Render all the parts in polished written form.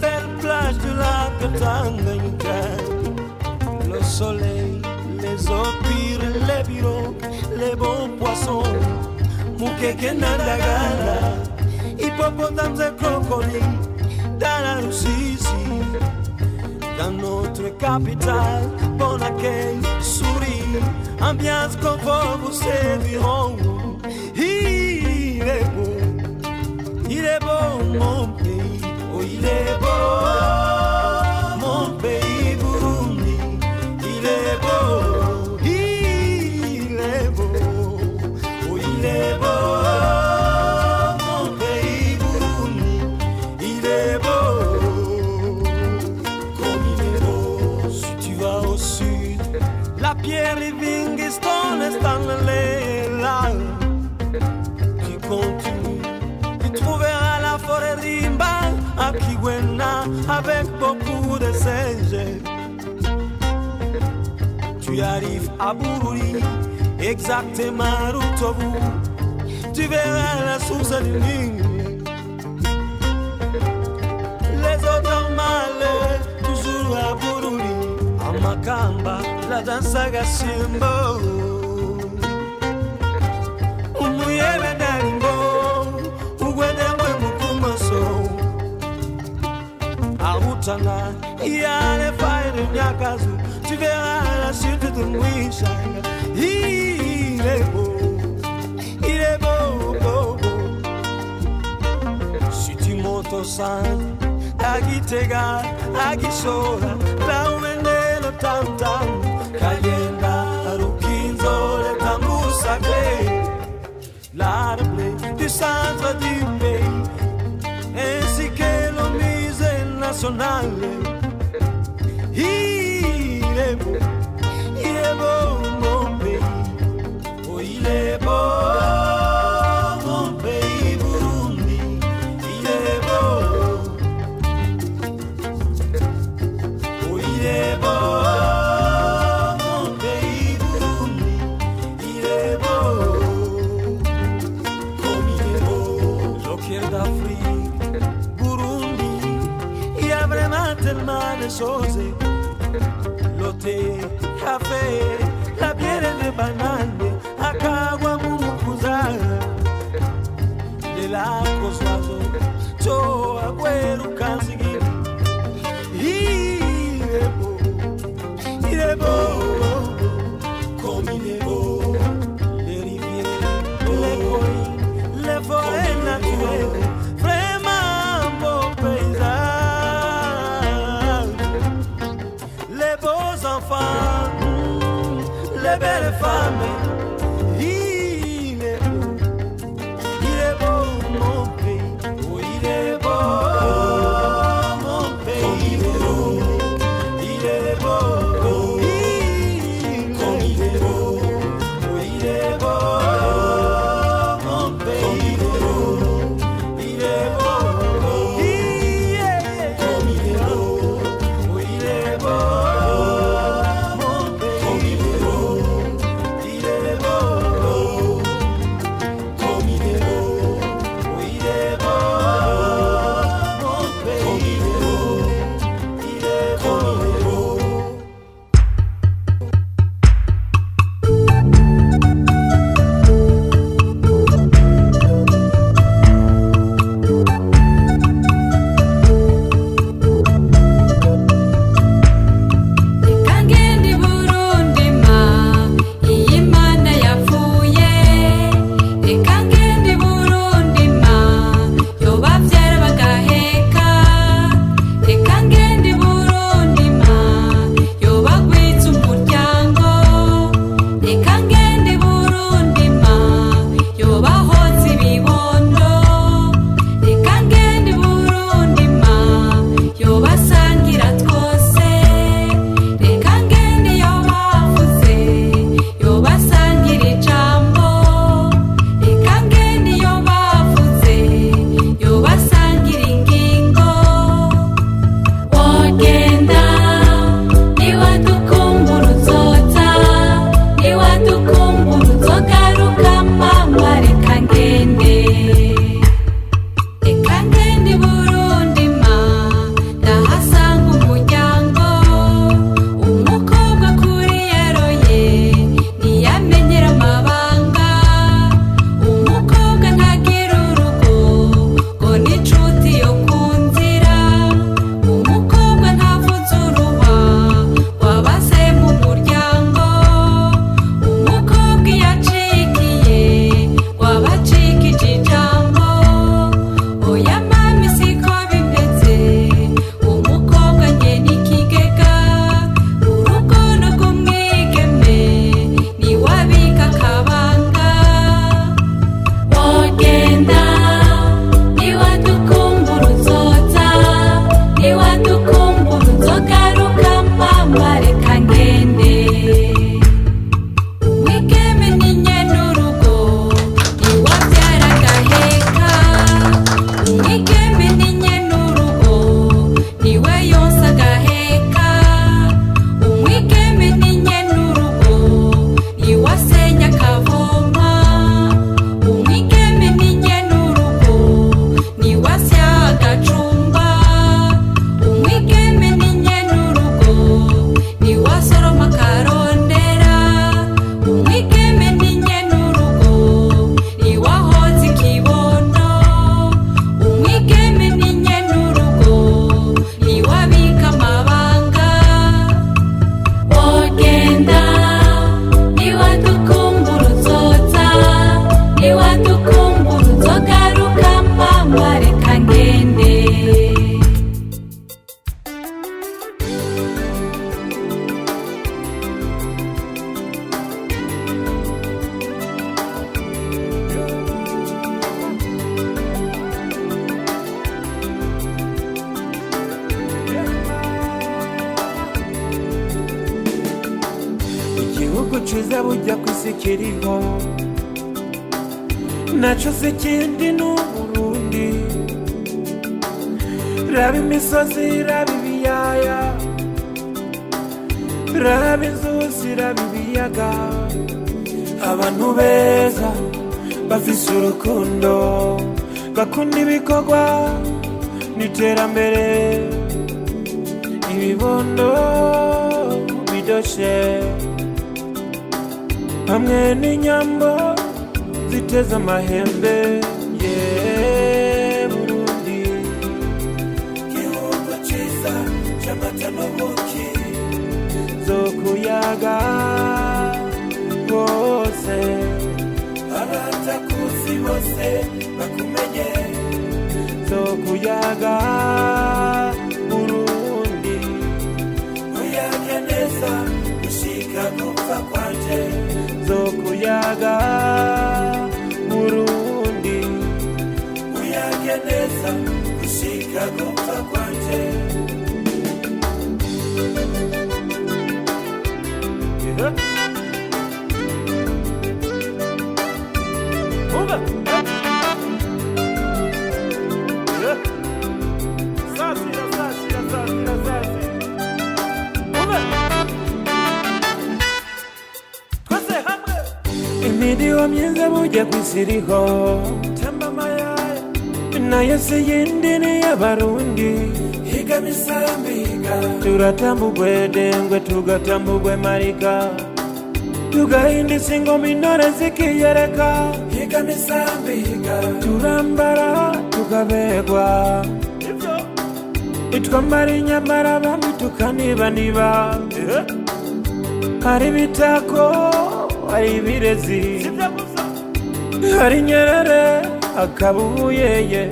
belles plages du lac Tanganyika. Le soleil, les eaux pures, les bureaux, les bons poissons. Mukeke na Ndagala, hippopotames et crocodiles dans la Rusizi. Dans notre capitale, bon accueil, sourire, ambiance, confort vous serviront. Il est beau mon pays, oh il est beau mon pays Burundi, il est beau, il est beau, oh il est beau mon pays Burundi, il est beau, comme il est beau. Si tu vas au sud, la pierre Livingstone Stanley là. Tu continues, tu trouveras la forêt Rimba à Kigwena avec beaucoup de singes. Tu arrives à Bururi, exactement Rutovu. Tu verras la source du Nil. Les eaux thermales, toujours à Bururi, à Makamba, la danse à Gashimbo. Umuyebe darimbo, ugwedengwe mukumaso. À Rutana, il y a les failles de Nyakazu. Tu verras la chute de Mouishanga. Il est beau, il est beau, beau, beau. Si tu montes au centre, à Gitega, à Gishora, là où est né le tam-tam, Kayenda, Rukinzo, le tambour sacré, l'arbre du centre du pays, ainsi que le musée national. Il est beau mon pays, oh il est beau mon pays Burundi, il est beau, oh il est beau mon pays Burundi, il est beau, comme il est beau, le cœur d'Afrique, Burundi, il y a vraiment tellement de choses. Le thé, café, la bière et les bananes, akagwa mumukuza, les lacs aux oiseaux, toa gweru kanzigi. Il est beau, comme il est beau, les rivières, les collines, les forêts naturelles, vraiment beau paysage. Les beaux enfants, les belles femmes, il est beau mon pays, oh il est beau mon pays, il est beau, comme il est beau, oh il est beau mon pays, il est beau, comme il est beau, oh il est beau mon pays, il est Ciza burya ku isi kiriho naco si ikindi ni Uburundi. Raba imisozi, raba ibiyaya, raba inzuzi, raba ibiyaga, abantu beza bafise urukundo, bakunda ibikorwa n'iterambere, ibibondo bidoshe hamwe n'inyambo ziteze amahembe. Ye Burundi, gihugu ciza c'amata n'ubuki, zo kuyaga bose, abatakuzi bose bakumenye, zo kuyaga Burundi, uyage neza gushika gupfa kwanje, zo kuyaga Burundi, uyage neza gushika gupfa kwanje. Yeah. Umva. Yeah. Sasira, sasira, sasira, sasira. Umva. Twese hamwe. Imidiho myiza burya ku isi iriho, tamba amayaya nayo si yindi ni iy'Abarundi. Higa misambi higa, turatambugwe dengwe, tugatambugwe marika, tugahindisa ingoma, intore zikiyereka. Higa misambi higa, turambara tukaberwa, itwambara inyambara abami tukanibaniba. Hari ibitako, hari ibirezi, hari Nyerere, hakaba ubuyeye.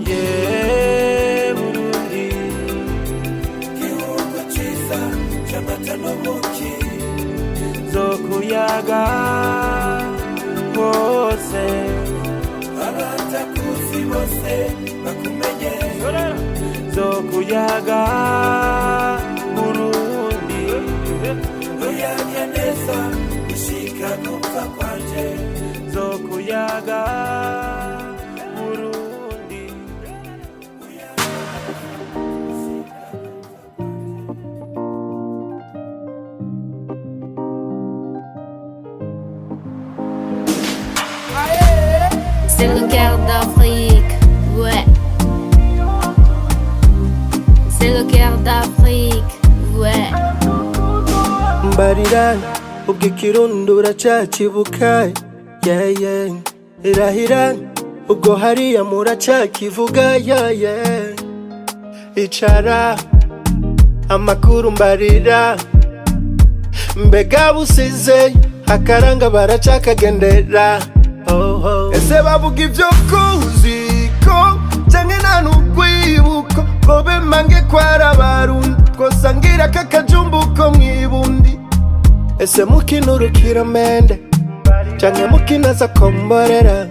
Ye Burundi, gihugu ciza c'amata n'ubuki, zo kuyaga bose, abatakuzi bose bakumenye, zo kuyaga Burundi, uyage neza gushika gupfa kwanje, zo kuyaga Burundi. C'est le cœur d'Afrique, ouais. C'est le cœur d'Afrique, ouais. Mbarira, ubwo ikirundi uracyakibuka? Yeah. Irahira, ubwo hariya muracyakivuga? Yeah. Icara amakuru, mbarira, mbega busize akaranga baracakagendera? Oh. Ese bavuga ibyo kuziko canke nta n'urwibuko ngo bemange kwara Abarundi twosangira kakajumbu ko mw'ibundi? Ese mukina urukiramende canke mukina komborera?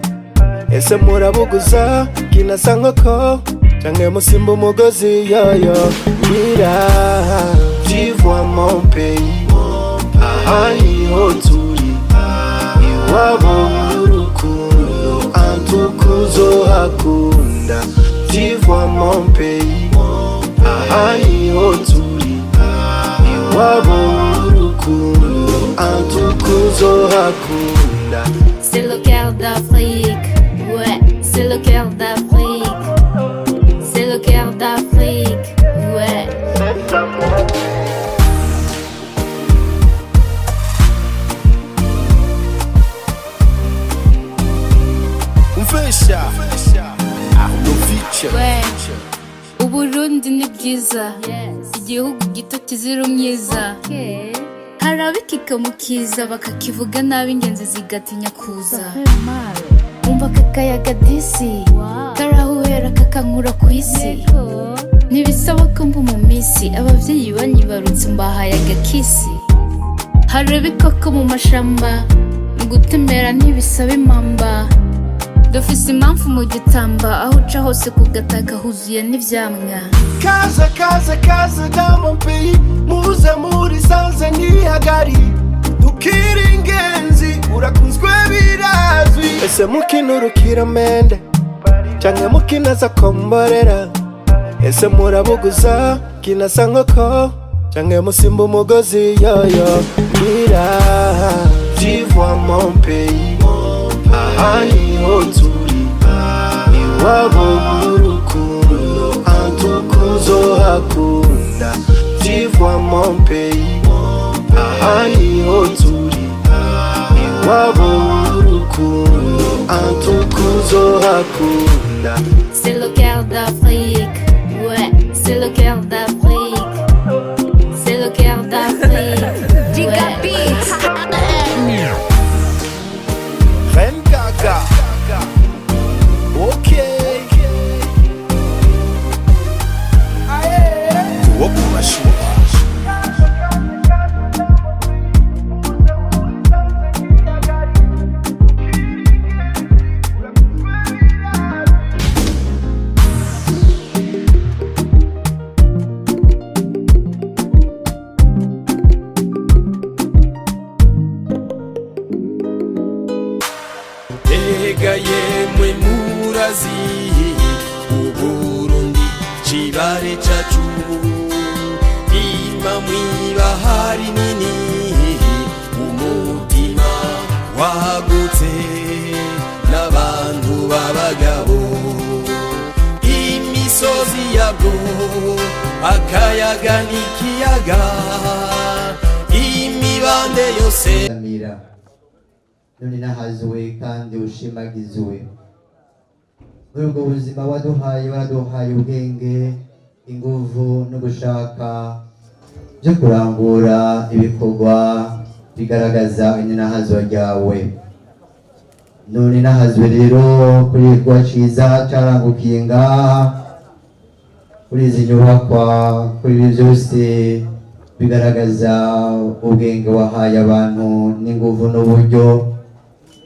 Ese murabuguza kinasa nkoko canke musimba umugozi? Yoyo mbwira. Tu vois mon pays, aha niho turi, iwabo w'urukundo, antukuzohakunda. Tu vois mon pays, aha niho turi, iwabo w'urukundo, antukuzohakunda. C'est le cœur d'Afrique, ouais. C'est le cœur d'Afrique. C'est le cœur d'Afrique, ouais. Umfesha Arnovic. Ouais. Uburundi ni bwiza, igihugu gito kizira umwiza. Hari abikika mu kiza bakakivuga nabi, ingenzi zigatinya kuza. Umva aka kayaga disi karahuhera kakankura ku isi, ntibisaba ko mba mu minsi ababyeyi banyibarutse, mbahaye agakisi. Hari ibikoko mu mashamba, mu gutembera ntibisaba impamba, dufise impamvu mu gitamba, aho uca hose ku gataka huzuye n'ivyamwa. Kaze, kaze, kaze dans mon pays, muze muri sanze ntihagari. Ntukiri ingenzi urakunzwe birazwi. Ese mukina urukiramende canke mukina za komborera? Ese murabuguza kinasa nkoko canke musimba umugozi? Yoyo mbwira. Tu vois mon pays, aha niho turi, iwabo w'urukundo, antukuzohakunda. Tu vois mon pays, aha niho turi, iwabo w'urukundo, antukuzohakunda. C'est le cœur d'Afrique, ouais, c'est le cœur d'Afrique. C'est le cœur d'Afrique. Ouais. Ren Gaga. Ok. Wo ku mashuha. Ega yemwe murazi Uburundi cibare cacu, ima mwibahari nini, umutima wagutse n'abantu b'abagabo, imisozi yabwo, akayaga n'ikiyaga, imibande yose. Amira none nahazwe kandi ushimagizwe muri ubwo buzima waduhaye. Waraduhaye ubwenge, inguvu no gushaka byo kurangura ibikorwa bigaragaza ininahazwa ryawe. None nahazwe rero kuri igikorwa ciza carangukiye ngaha, kuri izi nyubakwa, kuri ibi byose bigaragaza ubwenge wahaye abantu n'inguvu n'uburyo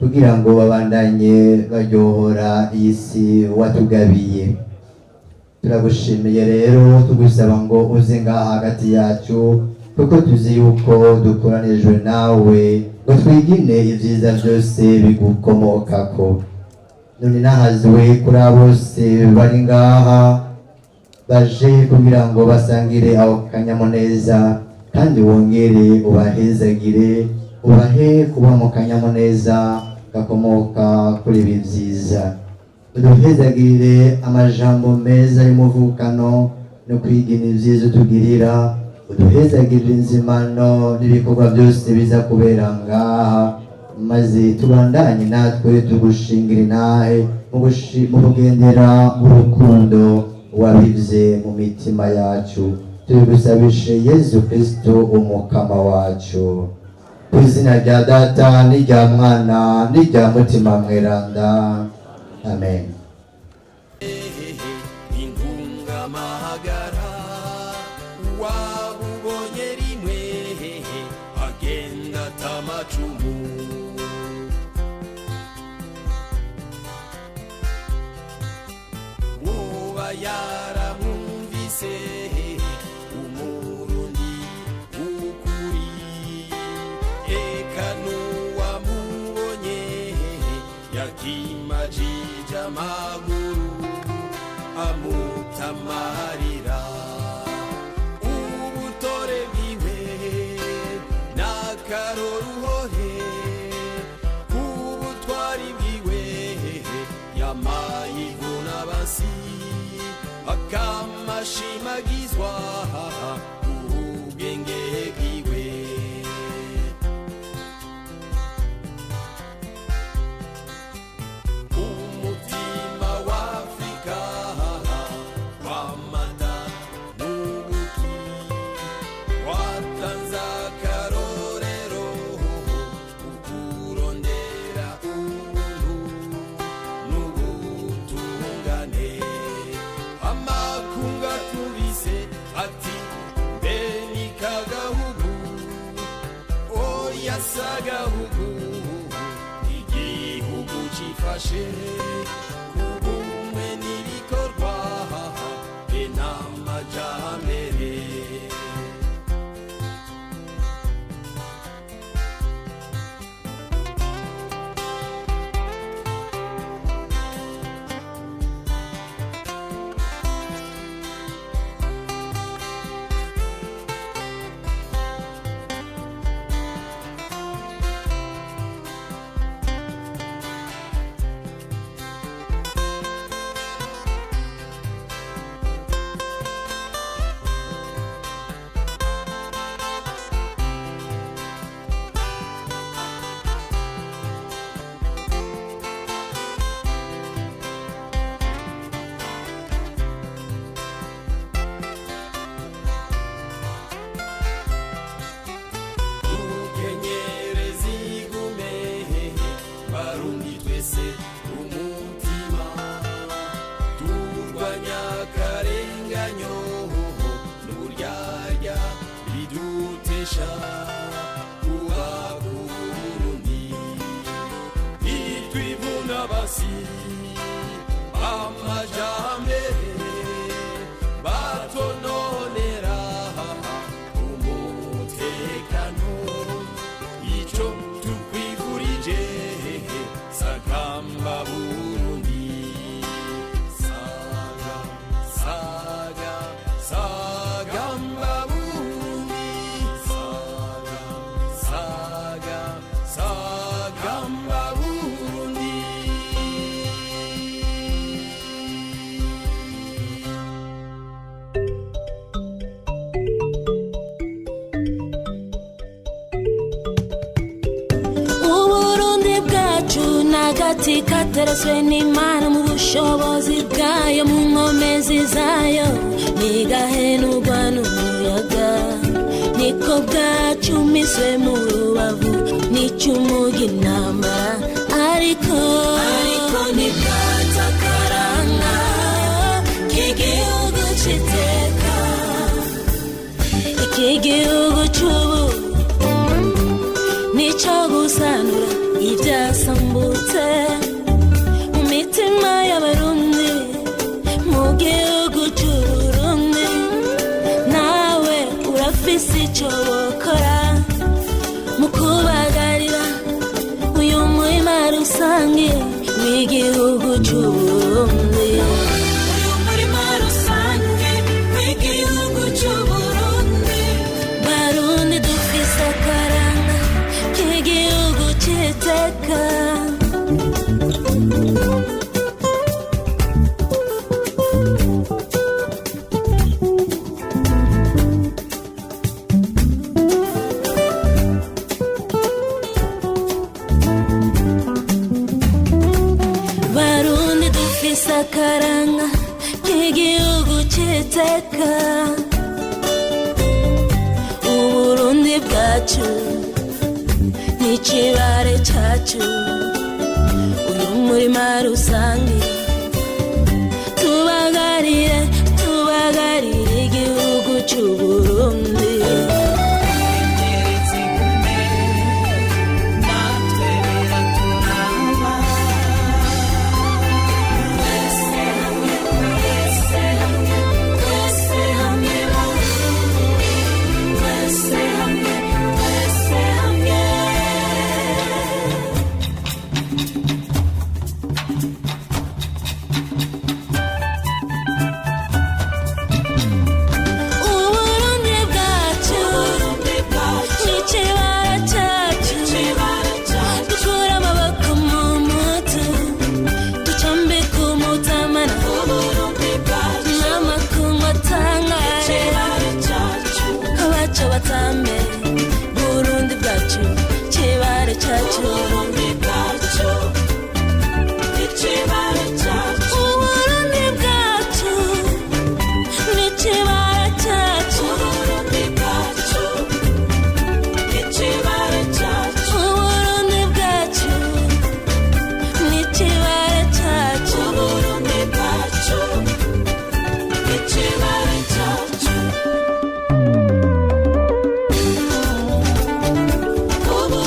kugira ngo babandanye baryohora iyi si watugabiye. Turagushimiye rero, tugusaba ngo uze ngaha hagati yacu, kuko tuzi yuko dukoranijwe nawe ngo twigine ibyiza byose bigukomokako. None nahazwe kuri abo bose bari ngaha baje kugira ngo basangire aho kanyamuneza, kandi wongere ubahezagire, ubahe kuba mu kanyamuneza gakomoka kuri ibi byiza. Uduhezagirire amajambo meza y'umuvukano no kwigina ibyiza utugirira. Uduhezagirire inzimano n'ibikorwa byose biza kubera ngaha, maze tubandanye natwe tugushingira intahe mu kugendera urukundo wabivye mu mitima yacu. Tubigusabishe Yezu Kristo umukama wacu, ku izina rya Data n'irya Mwana n'irya Mutima Mweranda. Amen. Intungamahagara wabubonye rimwe agenda atamacumu. Woba yaramwumvise Umurundi ukuri, eka n'uwamubonye yakimajije amaguru amutamarira. Ubutore bwiwe n'akaroruhore k'ubutwari bwiwe, yamaye ivuna basi akamashimagizwa ubwenge bwiwe. Umutima w'Afrika wamata n'ubuki watanze akarorero kukurondera ubuntu n'ubutungane. Amakunga tubise ati mbe ni kagahugu? Oya, sagahugu, igihugu cifashe ku bumwe n'ibikorwa be n'amajambere. Turaryosha kuba Burundi, nitwivuna basi amajambere batononera umutekano. Ico tukwifurije, sagamba Burundi, saga saga sagamba Burundi, saga saga sagamba Burundi. Uburundi bwacu ni agati kateretswe n'Imana mu bushobozi bwayo, mu nkomezi zayo, ntigahenurwa n'umuyaga. Niko bwacumiswe mu rubavu n'icyumuga ariko ariko ntibwatakaranga k'igihugu c'iteka, iki gihugu c'ubu nico gusanura ibyasambutse mu mitima y'Abarundi, mu gihugu c'Uburundi. Nawe urafise ico wokora mu kubagarira uyu murima rusange w'igihugu c'Uburundi, uyu murima rusange w'igihugu c'Uburundi. Barundi, dufise akaranga k'igihugu c'iteka. Barundi, dufise akaranga k'igihugu c'iteka. Uburundi bwacu n'ikibare cyacu, uyu murima rusange tubagarire, tubagarire igihugu c'Uburundi. Uburundi bwacu n'ikibara cyacu, dukure amaboko mu mutwe, ducambike umutamana n'amakungu atangare, abaco batambe. Burundi bwacu, kibare cyacu. Uburundi bwacu, n'ikibara cyacu. Uburundi bwacu, n'ikibara cyacu. Uburundi bwacu, n'ikibara cyacu. Uburundi bwacu, n'ikibara cyacu.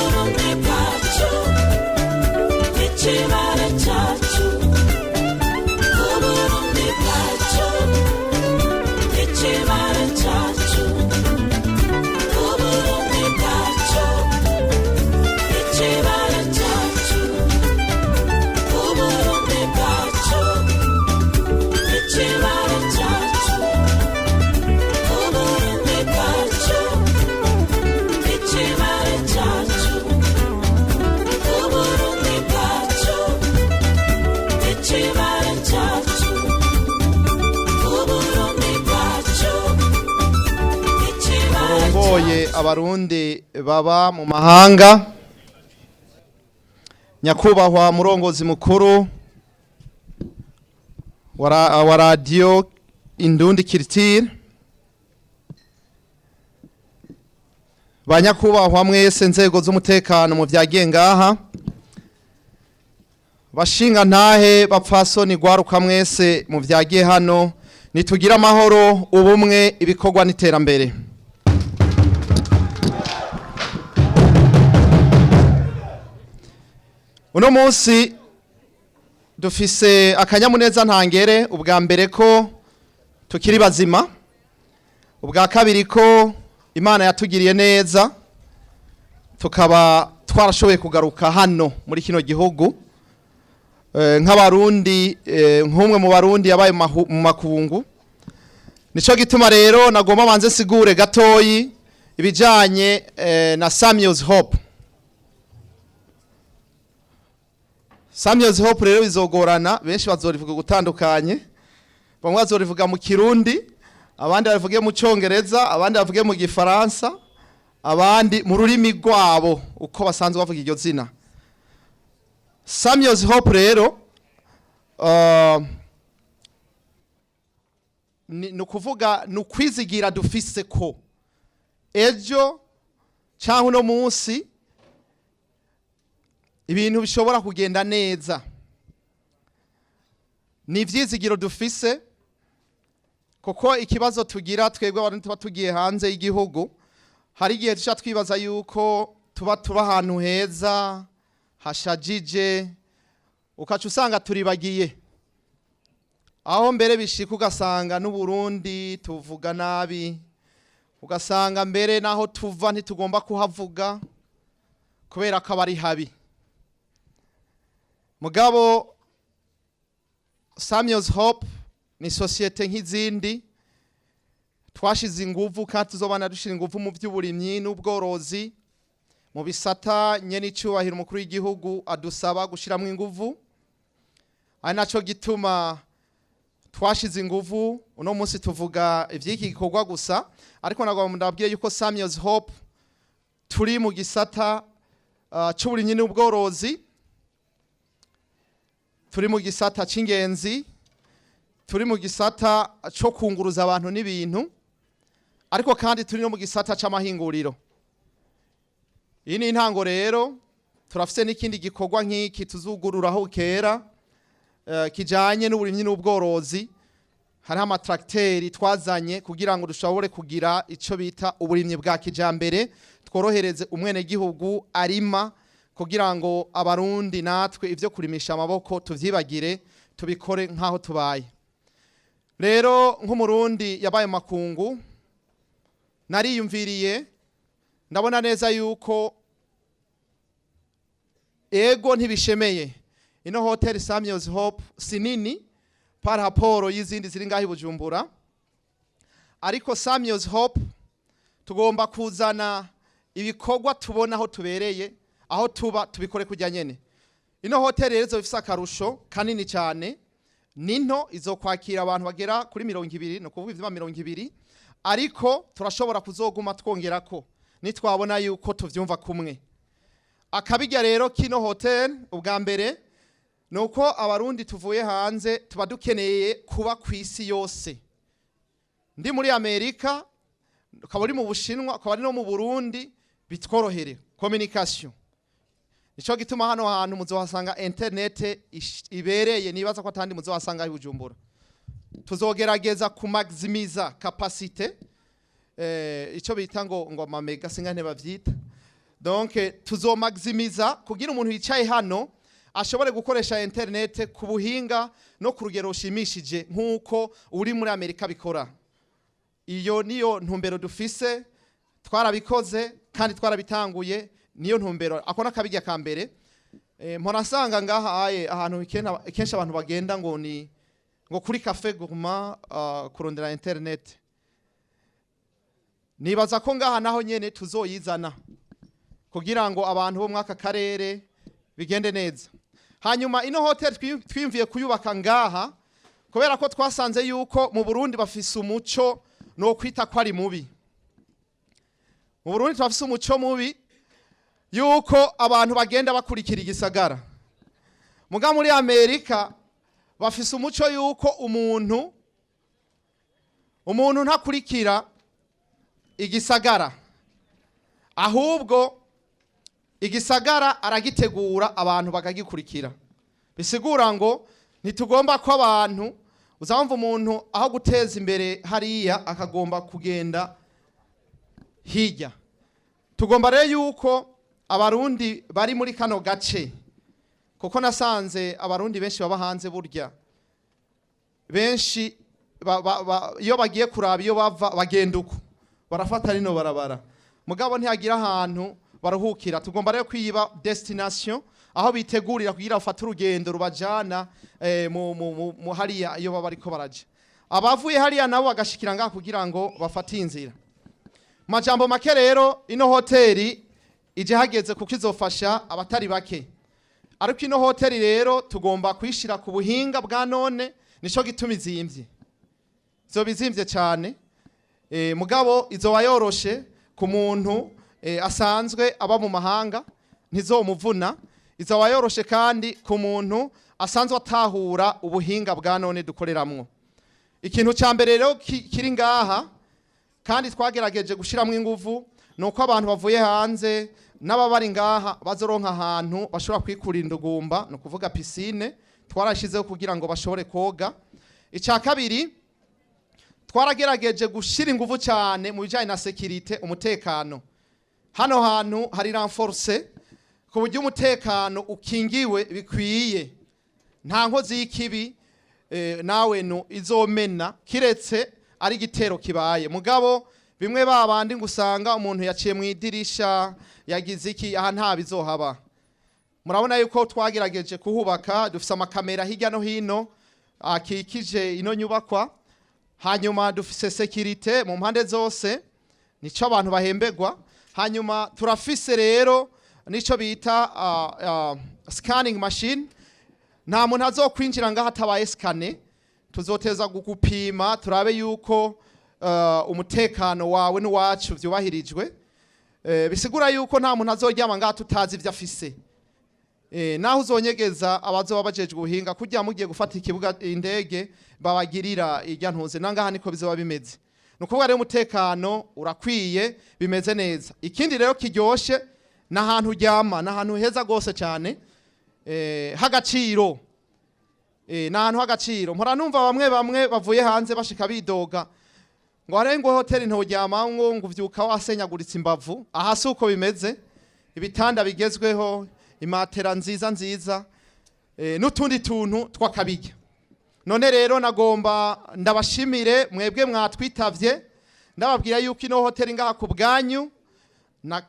Uburundi bwacu, n'ikibara cyacu. Uburundi bwacu, n'ikibara cyacu. Uburundi bwacu, n'ikibara cyacu. Uburundi bwacu, n'ikibara cyacu. Uburundi bwacu, n'ikibara cyacu. Uburundi bwacu, n'ikibara. Murongoye Abarundi baba mu mahanga, nyakubahwa murongozi mukuru wa radiyo Indundi Kiritire, ba nyakubahwa mwese nzego z'umutekano mu vyagiye ngaha, bashinga ntahe, bapfasoni, gwaruka mwese mu vyagiye hano, nitugire amahoro, ubumwe, ibikorwa n'iterambere. Uno munsi dufise akanyamuneza ntangere. Ubwa mbere ko tukiri bazima, ubwa kabiri ko Imana yatugiriye neza tukaba twarashoboye kugaruka hano muri kino gihugu nk'abarundi, nk'umwe mu Barundi yabaye mu makungu. Nico gituma rero nagomba banze sigure gatoyi ibijanye na Samuel's Hope. Samuel's Hope rero bizogorana, benshi bazorivuga gutandukanye. Bamwe bazorivuga mu Kirundi, abandi bavuge mu Congereza, abandi bavuge mu Gifaransa, abandi mu rurimi rwabo uko basanzwe bavuga iryo zina. Samuel's Hope rero ni ukuvuga ni ukwizigira dufise ko ejo cyangwa uno munsi ibintu bishobora kugenda neza. Ni ibyizigiro dufise, kuko ikibazo tugira twebwe abantu tuba tugiye hanze y'igihugu, hari igihe duca twibaza yuko tuba ahantu heza hashajije, ukaca usanga turibagiye aho mbere bishika, ugasanga n'Uburundi tuvuga nabi, ugasanga mbere naho tuva ntitugomba kuhavuga kubera ko aba ari habi. Mugabo Samuel's Hope ni sosiyete nk'izindi. Twashize inguvu kandi tuzobana dushira inguvu mu by'uburimyi n'ubworozi, mu bisata nyene icyubahiro umukuru w'igihugu adusaba gushiramwo inguvu. Ari naco gituma twashize inguvu. Uno munsi tuvuga ivy'iki gikorwa gusa, ariko nagomba ndababwiye yuko Samuel's Hope turi mu gisata c'uburimyi n'ubworozi, turi mu gisata c'ingenzi, turi mu gisata co kunguruza abantu n'ibintu, ariko kandi turi no mu gisata c'amahinguriro. Iyi ni intango rero. Turafise n'ikindi gikorwa nk'iki tuzugururaho kera, kijanye n'uburimyi n'ubworozi. Hariho amatracteurs twazanye kugira ngo dushobore kugira ico bita uburimyi bwa kijambere, tworohereze umwenegihugu arima, kugira ngo Abarundi natwe ivyo kurimisha amaboko tuvyibagire, tubikore nk'aho tubaye. Rero nk'Umurundi yabaye mu makungu, nariyumviriye, ndabona neza yuko ego ntibishemeye, ino hotel Samuel's Hope si nini par rapport y'izindi ziri ngaho i Bujumbura, ariko Samuel's Hope tugomba kuzana ibikorwa tubona aho tubereye, aho tuba, tubikore kujya nyene. Ino hotel rero izoba ifise akarusho kanini cyane. Ni nto, izokwakira abantu bagera kuri 20, ni ukuvuga ivyumba 20, ariko turashobora kuzoguma twongerako nitwabona yuko tuvyumva kumwe. Akabirya rero kino hotel, ubwa mbere ni uko Abarundi tuvuye hanze tuba dukeneye kuba ku isi yose. Ndi muri Amerika, ukaba uri mu Bushinwa, ukaba ari no mu Burundi, bitworohere communication. Nico gituma hano hantu muzohasanga internet ibereye, nibaza ko atandi muzohasanga i Bujumbura. Tuzogerageza kumaximiza capacité, ico bita ngo amamega, singa bavyita. Donc tuzomaximiza kugira umuntu yicaye hano ashobore gukoresha internet ku buhinga no ku rugero rushimishije nk'uko uri muri Amerika bikora. Iyo niyo ntumbero dufise. Twarabikoze kandi twarabitanguye, niyo ntumbero. Ako nakabirya ka mbere. Mpora nsanga ngaha aye ahantu kenshi abantu bagenda ngo ni ngo kuri Café Gourmand kurondera internet. Nibaza ko ngaha naho nyene tuzoyizana kugira ngo abantu bo mwaka karere bigende neza. Hanyuma ino hotel twiyumviye kuyubaka ngaha kubera ko twasanze yuko mu Burundi bafise umuco no kwita ko ari mubi. Mu Burundi turafise umuco mubi yuko abantu bagenda bakurikira igisagara. Muga muri Amerika bafise umuco yuko umuntu ntakurikira igisagara, ahubwo igisagara aragitegura, abantu bakagikurikira. Bisigura ngo ntitugomba ko abantu uzamva umuntu aho guteza imbere hariya akagomba kugenda hirya. Tugomba rero yuko Abarundi bari muri kano gace. Kuko nasanze Abarundi benshi baba hanze, burya benshi iyo bagiye kuraba iyo bava bagenda uko barafata rino barabara, mugabo ntihagira ahantu baruhukira. Tugomba rero kwiba destination aho bitegurira kugira bafate urugendo rubajana mu hariya iyo baba bariko baraja. Abavuye hariya nabo bagashikira ngaha kugira ngo bafate inzira. Majambo make rero, ino hoteli ije hageze kuko izofasha abatari bake. Ariko ino hoteli rero tugomba kuyishira ku buhinga bwa none, nico gituma izimvye, izoba izimvye cyane. Mugabo izoba yoroshe ku muntu asanzwe aba mu mahanga, ntizomuvuna. Izoba yoroshe kandi ku muntu asanzwe atahura ubuhinga bwa none dukoreramwo. Ikintu cya mbere rero kiri ngaha kandi twagerageje gushyiramo ingufu ni uko abantu bavuye hanze n'ababari ngaha bazoronka ahantu bashobora kwikura indugumba, ni ukuvuga piscine twarashyizeho kugira ngo bashobore koga. Icya kabiri, twaragerageje gushyira ingufu cyane mu bijyanye na sécurité, umutekano. Hano hantu hari renforce ku buryo umutekano ukingiwe bikwiye, nta nkozi y'ikibi nawe nu izomena kiretse ari igitero kibaye. Mugabo bimwe babandi ngo usanga umuntu yaciye mu idirisha yagize iki, aha nta bizohaba. Murabona yuko twagerageje kuhubaka, dufise amakamera hirya no hino akikije ino nyubakwa, hanyuma dufise sécurité mu mpande zose, nico abantu bahembegwa. Hanyuma turafise rero nico bita scanning machine. Nta muntu azokwinjira ngaho atabaye scanné. Tuzoteza gupima turabe yuko umutekano wawe n'uwacu vyubahirijwe. Bisigura yuko nta muntu azoryama ngaho tutazi ivyo afise. Naho uzonyegeza, abazoba bajejwe ubuhinga kurya mugiye gufata ikibuga indege babagirira irya ntuze, nangaha niko bizoba bimeze. Ni ukuvuga rero umutekano urakwiye, bimeze neza. Ikindi rero kiryoshe ni ahantu uryama, ni ahantu heza rwose cyane, h'agaciro. Ni ahantu h'agaciro. Mpora numva bamwe bamwe bavuye hanze bashika bidoga ngo hariho ngo hoteli nturyamamwo, ngo uvyuka wasenyaguritse imbavu. Aha si uko bimeze. Ibitanda bigezweho, imatera nziza nziza, n'utundi tuntu tw'akabirya. None rero nagomba ndabashimire mwebwe mwatwitavye, ndababwira yuko ino hoteli ngaha ku bwanyu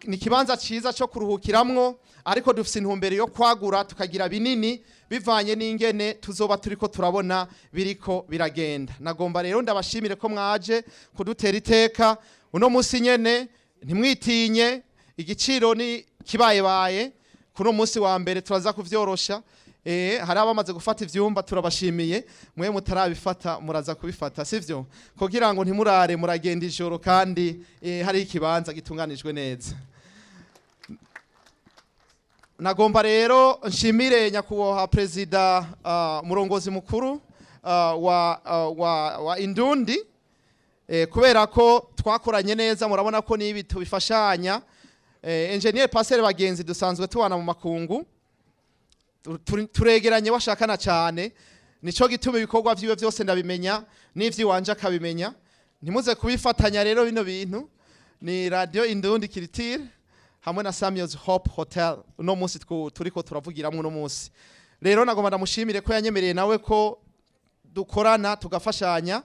ni ikibanza cyiza cyo kuruhukiramwo, ariko dufite intumbero yo kwagura tukagira binini bivanye n'ingene tuzoba turiko turabona biriko biragenda. Nagomba rero ndabashimire ko mwaje kudutera iteka uno munsi nyene. Ntimwitinye, igiciro ni kibayebaye. Kuno munsi wa mbere turaza kuvyorosha. Hari abamaze gufata ivyumba, turabashimiye. Mwe mutarabifata muraza kubifata, sivyo? Kugira ngo ntimurare muragenda ijoro kandi hari ikibanza gitunganijwe neza. Nagomba rero nshimire nyakubahwa perezida, murongozi mukuru wa Indundi, kubera ko twakoranye neza. Murabona ko n'ibi tubifashanya. Engineer Pasteur Bagenzi dusanzwe tubana mu makungu, turegeranye washakana cyane, nico gituma ibikorwa vyiwe vyose ndabimenya n'ivy'iwanje akabimenya. Ntimuze kubifatanya rero bino bintu, ni Radio Indundi Culture hamwe na Samuel's Hope Hotel uno munsi turiko turavugiramwo uno munsi. Rero nagomba ndamushimire ko yanyemereye nawe ko dukorana tugafashanya.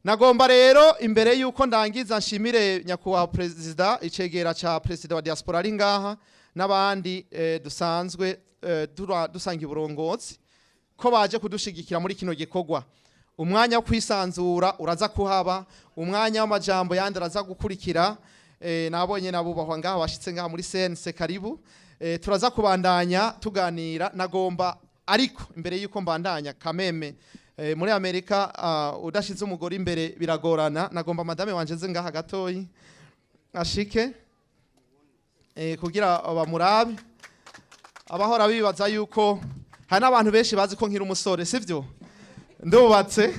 Nagomba rero imbere yuko ndangiza nshimire nyakubahwa perezida, icegera ca perezida wa diaspora ari ngaha, n'abandi dusanzwe dusanga uburongozi ko baje kudushigikira muri kino gikorwa. Umwanya wo kwisanzura uraza kuhaba, umwanya w'amajambo yandi araza gukurikira. Nabonye nabubahwa ngaha bashitse ngaha muri CNC, karibu. Turaza kubandanya tuganira. Nagomba ariko imbere yuko mbandanya kameme, muri Amerika udashize umugore imbere biragorana. Nagomba madame wanje nze ngaha gatoyi ashike, kugira bamurabe. Abahora bibaza yuko hari n'abantu benshi bazi ko nkiri umusore, sivyo? Ndubatse.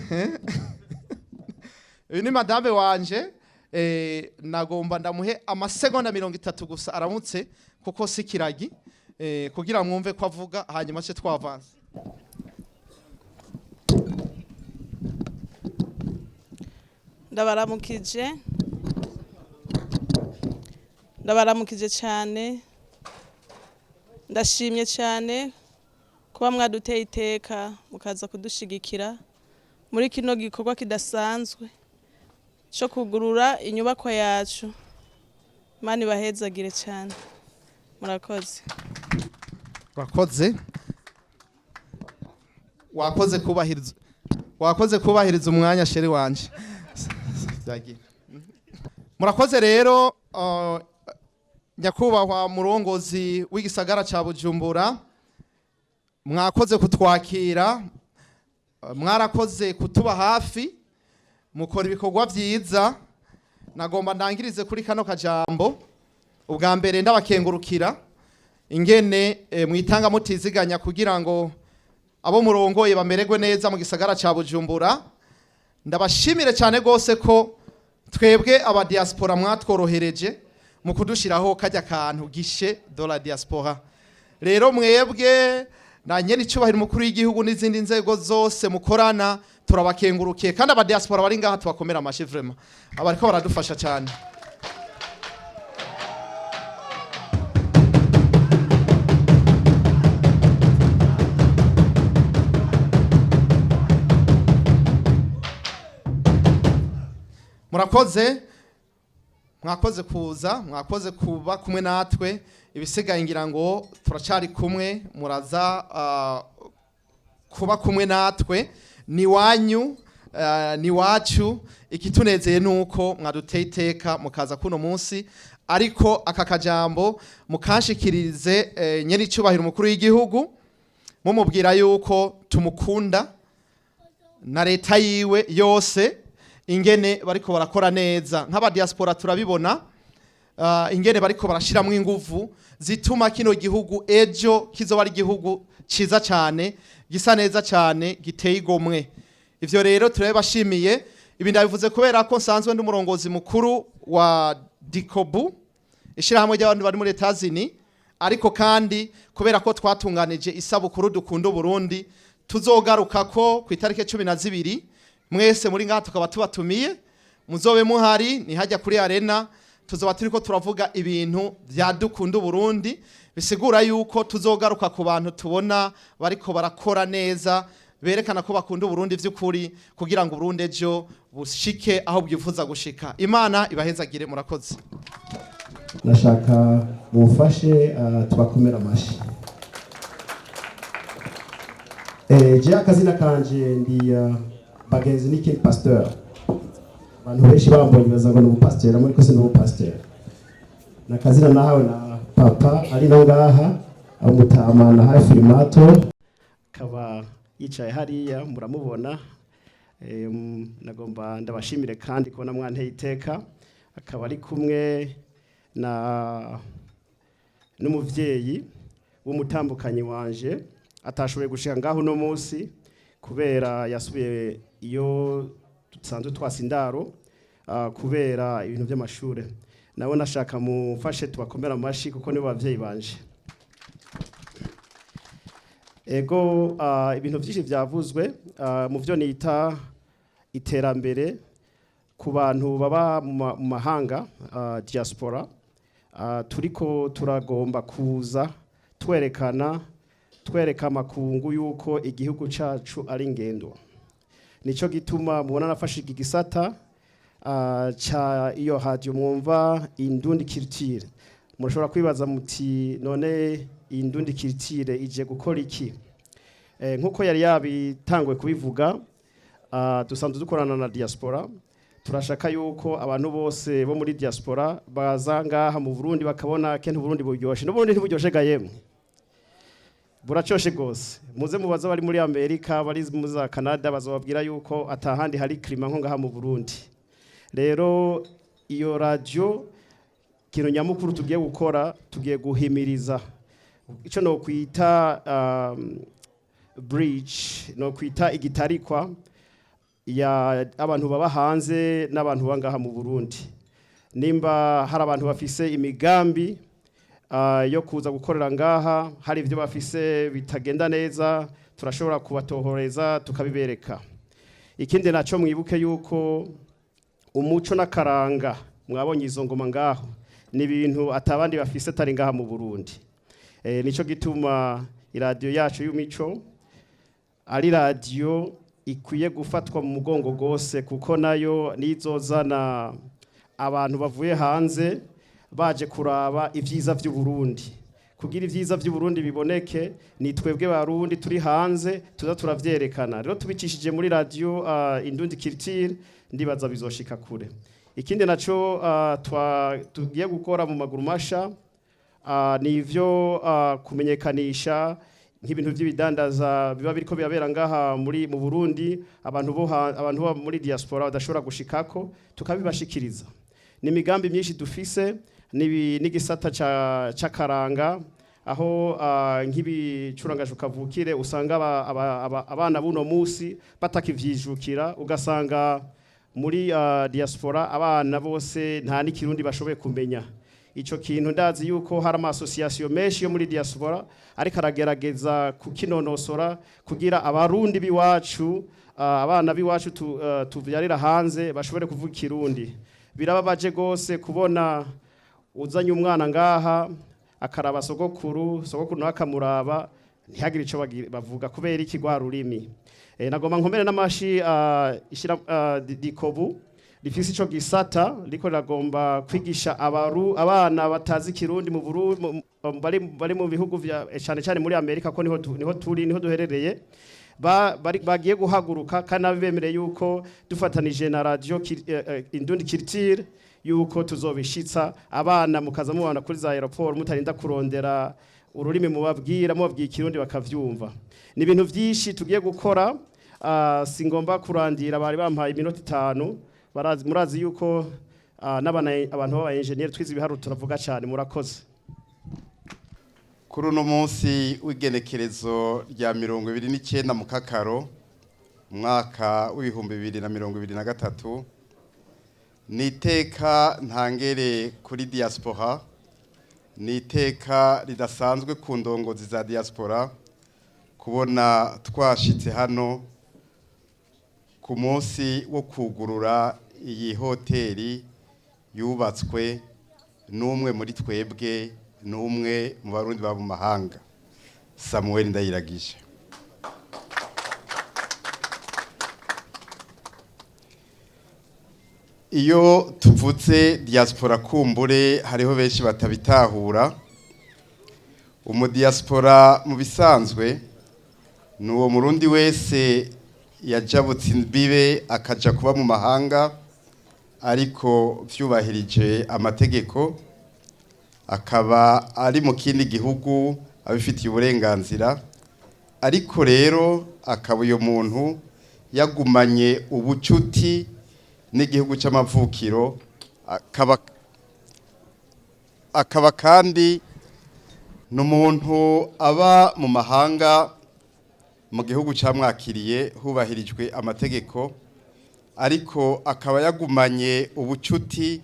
Uyu ni madame wanje. Nagomba ndamuhe amasegonda 30 gusa aramutse, kuko si kiragi, kugira mwumve ko avuga, hanyuma ce twavanze. Ndabaramukije, ndabaramukije cyane. Ndashimye cyane Kuba mwaduteye iteka mukaza kudushigikira muri kino gikorwa kidasanzwe cyo kugurura inyubakwa yacu. Imana ibahezagire cyane, murakoze. Wakoze, wakoze kubahiriza umwanya, chéri wanje. Vyagiye. Murakoze rero, nyakubahwa murongozi w'igisagara ca Bujumbura, mwakoze kutwakira, mwarakoze kutuba hafi, mukora ibikorwa vyiza. Nagomba ndangirize kuri kano kajambo. Ubwa mbere ndabakengurukira ingene mwitanga mutiziganya kugira ngo abo murongoye bamererwe neza mu gisagara ca Bujumbura. Ndabashimire cyane gose ko twebwe aba diaspora mwatworohereje mu kudushiraho kajya kantu guichet de la diaspora. Rero mwebwe na nyene icubahiro umukuru w'igihugu n'izindi nzego zose mukorana, turabakengurukiye. Kandi aba diaspora bari ngaha tubakomera amashi vraiment, abariko baradufasha cyane. Murakoze, mwakoze kuza, mwakoze kuba kumwe natwe. Ibisigaye ngira ngo turacari kumwe, muraza kuba kumwe natwe. Ni wanyu, ni wacu. Ikitunezeye nuko mwaduteye iteka mukaza kuno munsi. Ariko aka kajambo mukanshikirize nyene icubahiro umukuru w'igihugu, mumubwira yuko tumukunda na leta yiwe yose, ingene bariko barakora neza. Nk'aba diaspora turabibona ingene bariko barashiramwo inguvu zituma kino gihugu ejo kizoba ari igihugu ciza cyane, gisa neza cyane, giteye igomwe. Ivyo rero turabibashimiye. Ibi ndabivuze kubera ko nsanzwe ndi umurongozi mukuru wa Dikobu, ishyirahamwe ry'abantu bari muri Etazini, ariko kandi kubera ko twatunganije isabukuru Dukunda Burundi, tuzogaruka ko ku itariki 12. Mwese muri ngaha tukaba tubatumiye, muzobe muhari. Nihajya kuri arena tuzoba turiko turavuga ibintu bya Dukunda Burundi, bisigura yuko tuzogaruka ku bantu tubona bariko barakora neza, berekana ko bakunda Burundi vy'ukuri, kugira ngo Burundi ejo bushike aho bwifuza gushika. Imana ibahezagire, murakoze. Nashaka mumfashe tubakomera amashyi. Je akazina kanje ndi Bagenzi ni King Pasteur. Abantu benshi bambonye baza ngo ni umupasiteri, ariko si umupasiteri. Nakazina nahawe na papa ari no ngaha, umutama nahawe Filimato, akaba yicaye hariya muramubona. Nagomba ndabashimire kandi kubona mwanteye iteka. Akaba ari kumwe na n'umuvyeyi w'umutambukanyi wanje, atashoboye gushika ngaho uno munsi kubera yasubiye iyo dusanzwe twasa indaro, kubera ibintu by'amashure. Nawe nashaka mufashe tubakomera amashi kuko nibo bavyeyi banje. Ego, ibintu byinshi byavuzwe mu byo nita iterambere ku bantu baba mu mahanga, diaspora. Turiko turagomba kuza twerekana, twereka amakungu yuko igihugu cacu ari ingendo. Nico gituma mubona nafashe iki gisata ca iyo radio mwumva Indundi Culture. Mushobora kwibaza muti: "None Indundi Culture ije gukora iki?" Nkuko yari yabitanguye kubivuga, dusanzwe dukorana na diaspora. Turashaka yuko abantu bose bo muri diaspora baza ngaha mu Burundi bakabona kentu Burundi buryoshe. N'Uburundi ntiburyoshe ga yemwe, buracoshe gose. Muze mubaza bari muri Amerika, bari mu za Canada, bazobabwira yuko atahandi hari climat nko ngaha mu Burundi. Rero iyo radio, ikintu nyamukuru tugiye gukora, tugiye guhimiriza ico no kwita bridge, no kwita igitarikwa ya abantu baba hanze n'abantu baba ngaha mu Burundi. Nimba hari abantu bafise imigambi yo kuza gukorera ngaha, hari ibyo bafise bitagenda neza, turashobora kubatohoreza tukabibereka. Ikindi naco, mwibuke yuko umuco n'akaranga, mwabonye izo ngoma ngaho, ni ibintu atabandi bafise atari ngaha mu Burundi. Nico gituma Iradiyo yacu y'imico ari radiyo ikwiye gufatwa mu mugongo rwose, kuko nayo nizozana abantu bavuye hanze baje kuraba ibyiza by'u Burundi. Kugira ibyiza by'u Burundi biboneke, ni twebwe Barundi turi hanze tuza turavyerekana. Rero tubicishije muri radio Indundi Culture, ndibaza bizoshika kure. Ikindi naco tugiye gukora mu maguru masha ni ivyo kumenyekanisha nk'ibintu by'ibidandaza biba biriko birabera ngaha muri mu Burundi, abantu bo muri diaspora badashobora gushikako, tukabibashikiriza. Ni imigambi myinshi dufise n'igisata c'akaranga, aho nk'ibicurangasho kavukire usanga abana buno musi batakivyijukira, ugasanga muri diaspora abana bose nta n'ikirundi bashoboye kumenya. Ico kintu ndazi yuko hari ama association menshi yo muri diaspora ariko aragerageza kukinonosora kugira Abarundi biwacu, abana biwacu tuvyarira hanze bashobore kuvuga ikirundi. Birababaje gose kubona uzanye umwana ngaha akaraba sogokuru, sogokuru nawe akamuraba ntihagire ico bavuga kubera iki? Rwa rurimi. Nagomba nkomere n'amashi ishira dikobu rifise ico gisata riko riragomba kwigisha abana batazi ikirundi mu Burundi, bari mu bihugu vya cane cane muri Amerika, ko niho turi, niho duherereye. Bagiye guhaguruka kandi nabibemereye yuko dufatanije na radio Indundi Culture yuko tuzobishitsa, abana mukaza mubana kuri za aéroport mutarinda kurondera ururimi mubabwira, mubabwiye ikirundi bakavyumva. Ni ibintu vyinshi tugiye gukora. Singomba kurandira, bari bampaye iminota 5. Barazi, murazi yuko n'abana abantu b'aba engineer twize ibiharuro turavuga cyane. Murakoze. Kuri uno munsi w'igenekerezo rya 29 mu Kakaro umwaka w'2023, ni iteka ntangere kuri diaspora, ni iteka ridasanzwe ku ndongozi za diaspora kubona twashitse hano ku munsi wo kugurura iyi hoteli yubatswe n'umwe muri twebwe, n'umwe mu Barundi baba mu mahanga, Samuel Ndayiragije. Iyo tuvuze diaspora, kumbure hariho benshi batabitahura. Umudiaspora mu bisanzwe ni uwo Murundi wese yajabutse imbibe akaja kuba mu mahanga, ariko vyubahirije amategeko, akaba ari mu kindi gihugu abifitiye uburenganzira, ariko rero akaba uyo muntu yagumanye ubucuti n'igihugu c'amavukiro, akaba kandi n'umuntu aba mu mahanga mu gihugu camwakiriye hubahirijwe amategeko, ariko akaba yagumanye ubucuti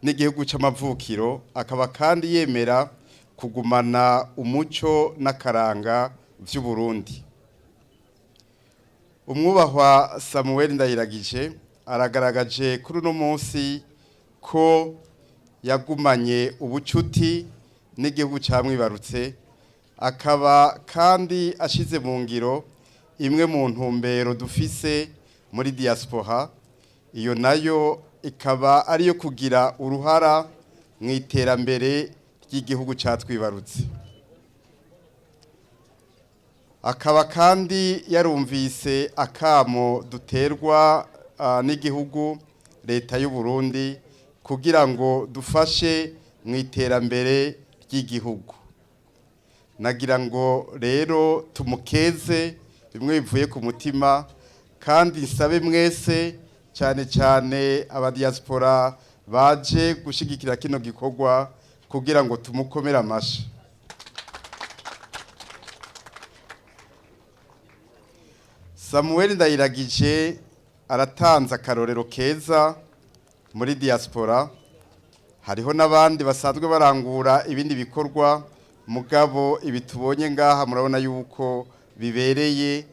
n'igihugu c'amavukiro, akaba kandi yemera kugumana umuco n'akaranga vy'u Burundi. Umwubahwa Samuel Ndayiragije aragaragaje kuri uno munsi ko yagumanye ubucuti n'igihugu camwibarutse, akaba kandi ashize mu ngiro imwe mu ntumbero dufise muri diaspora, iyo nayo ikaba ariyo kugira uruhara mu iterambere ry'igihugu catwibarutse. Akaba kandi yarumvise akamo duterwa n'igihugu, leta y'u Burundi, kugira ngo dufashe mu iterambere ry'igihugu. Nagira ngo rero tumukeze bimwe bivuye ku mutima, kandi nsabe mwese, cyane cyane abadiaspora baje gushigikira kino gikorwa, kugira ngo tumukomere amashi. Samuel Ndayiragije aratanze akarorero keza muri diaspora. Hariho n'abandi basanzwe barangura ibindi bikorwa, mugabo ibi tubonye ngaha murabona yuko bibereye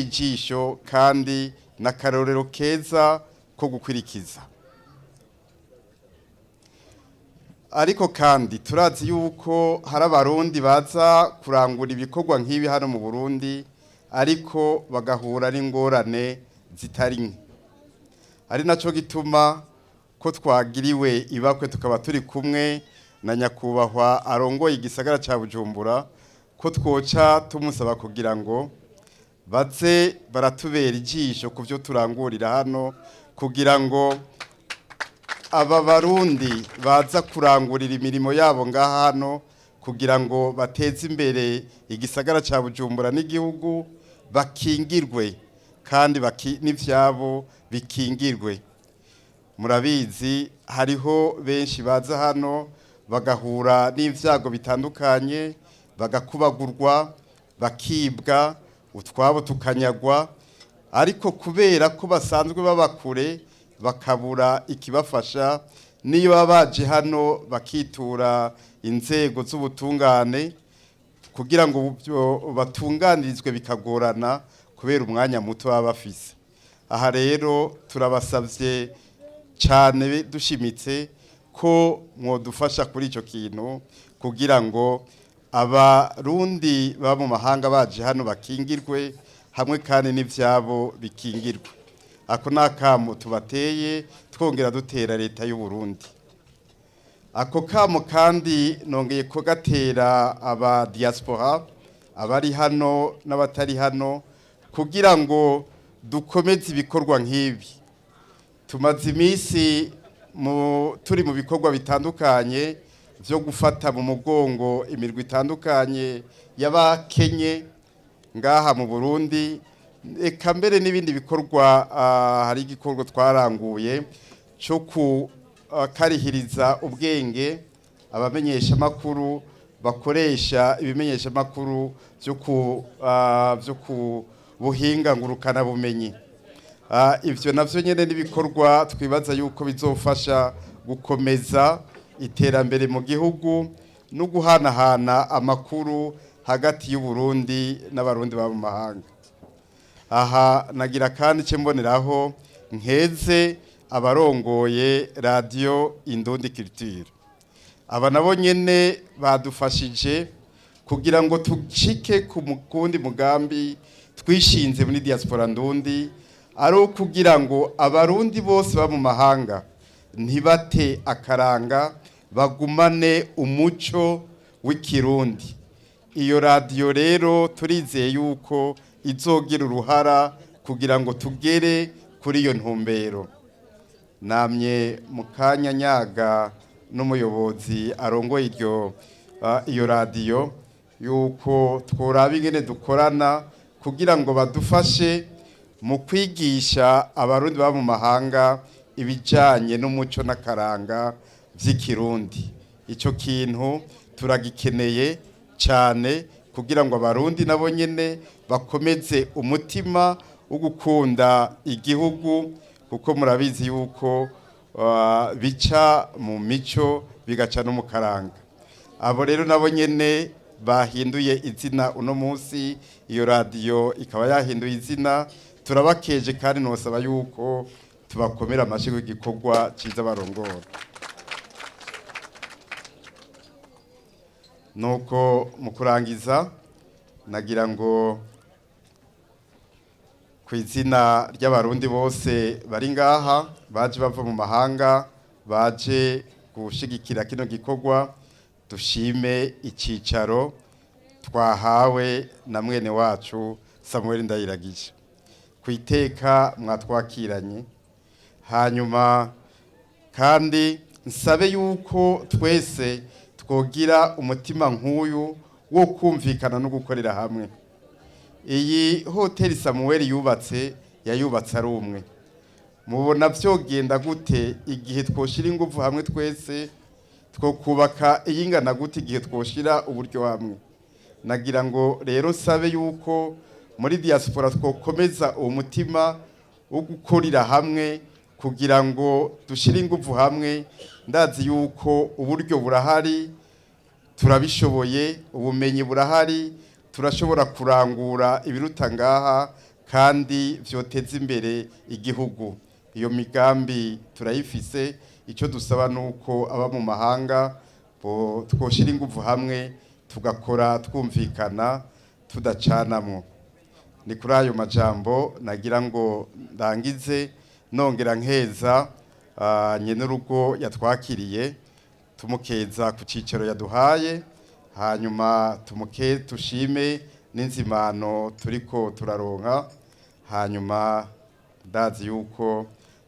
ijisho kandi n'akarorero keza ko gukwirikiza. Ariko kandi turazi yuko hari abarundi baza kurangura ibikorwa nk'ibi hano mu Burundi, ariko bagahura n'ingorane zitari nke. Ari nacyo gituma ko twagiriwe ibakwe tukaba turi kumwe na nyakubahwa arongoye igisagara cya Bujumbura, ko twoca tumusaba kugira ngo baze baratubera ijisho ku byo turangurira hano, kugira ngo aba barundi baza kurangurira imirimo yabo ngaha hano, kugira ngo bateze imbere igisagara cya Bujumbura n'igihugu, bakingirwe kandi n'ivyabo bikingirwe. Murabizi hariho benshi baza hano bagahura n'ivyago bitandukanye, bagakubagurwa, bakibwa, utwabo tukanyagwa, ariko kubera ko basanzwe baba kure bakabura ikibafasha, niyo baba baje hano bakitura inzego z'ubutungane kugira ngo batunganirizwe bikagorana kubera umwanya muto baba bafise. Aha rero turabasabye cyane dushimitse ko mwodufasha kuri icyo kintu, kugira ngo abarundi baba mu mahanga baje hano bakingirwe hamwe kandi n'ivyabo bikingirwe. Ako ni akamo tubateye, twongera dutera leta y'u Burundi. Ako kamo kandi nongeye kugatera aba diaspora abari hano n'abatari hano, kugira ngo dukomeze ibikorwa nk'ibi. Tumaze iminsi turi mu bikorwa bitandukanye byo gufata mu mugongo imirwi itandukanye y'abakenye ngaha mu Burundi, eka mbere n'ibindi bikorwa. Hari igikorwa twaranguye cyo kukarihiriza ubwenge abamenyeshamakuru bakoresha ibimenyeshamakuru byo ku buhinga ngurukanabumenyi. Ivyo navyo nyene n'ibikorwa twibaza yuko bizofasha gukomeza iterambere mu gihugu no guhanahana amakuru hagati y'u Burundi n'abarundi baba mu mahanga. Aha nagira kandi ce mboneraho nkeze abarongoye radio Indundi Culture. Aba nabo nyene badufashije kugira ngo tucike ku mukundi mugambi twishinze muri diaspora ndundi, ari ukugira ngo abarundi bose ba mu mahanga ntibate akaranga, bagumane umuco w'ikirundi. Iyo radiyo rero turizeye yuko izogira uruhara kugira ngo tugere kuri iyo ntumbero. Namye mu kanya nyaga n'umuyobozi arongoye iyo radiyo yuko tworaba ingene dukorana kugira ngo badufashe mu kwigisha abarundi baba mu mahanga ibijyanye n'umuco n'akaranga by'ikirundi. Icyo kintu turagikeneye cyane kugira ngo abarundi nabo nyene bakomeze umutima wo gukunda igihugu, kuko murabizi yuko bica mu mico bigaca no mu karanga. Abo rero nabo nyene bahinduye izina uno munsi, iyo radiyo ikaba yahinduye izina, turabakeje kandi nosaba yuko tubakomera amashyi y'igikorwa cyiza barongora. Nuko mu kurangiza nagira ngo ku izina ry'abarundi bose bari ngaha baje bava mu mahanga baje gushigikira kino gikorwa, dushime icyicaro twahawe na mwene wacu Samuel Ndayiragije ku iteka mwatwakiranye. Hanyuma kandi nsabe yuko twese twogira umutima nk'uyu wo kumvikana no gukorera hamwe. Iyi hoteli Samuel yubatse yayubatse ari umwe. Mubona vyogenda gute igihe twoshira ingufu hamwe twese, twokubaka iyingana gute igihe twoshira uburyo hamwe? Nagira ngo rero sabe yuko muri diaspora twokomeza uwo mutima wo gukorera hamwe kugira ngo dushire ingufu hamwe. Ndazi yuko uburyo burahari, turabishoboye, ubumenyi burahari, turashobora kurangura ibiruta ngaha kandi vyoteza imbere igihugu. Iyo migambi turayifise. Icyo dusaba ni uko aba mu mahanga twoshira ingufu hamwe, tugakora twumvikana, tudacanamwo. Ni kuri ayo majambo nagira ngo ndangize, nongera nkeza nyenurugo yatwakiriye, tumukeza ku cicaro yaduhaye, hanyuma tumuke tushime n'inzimano turiko turaronka. Hanyuma ndazi yuko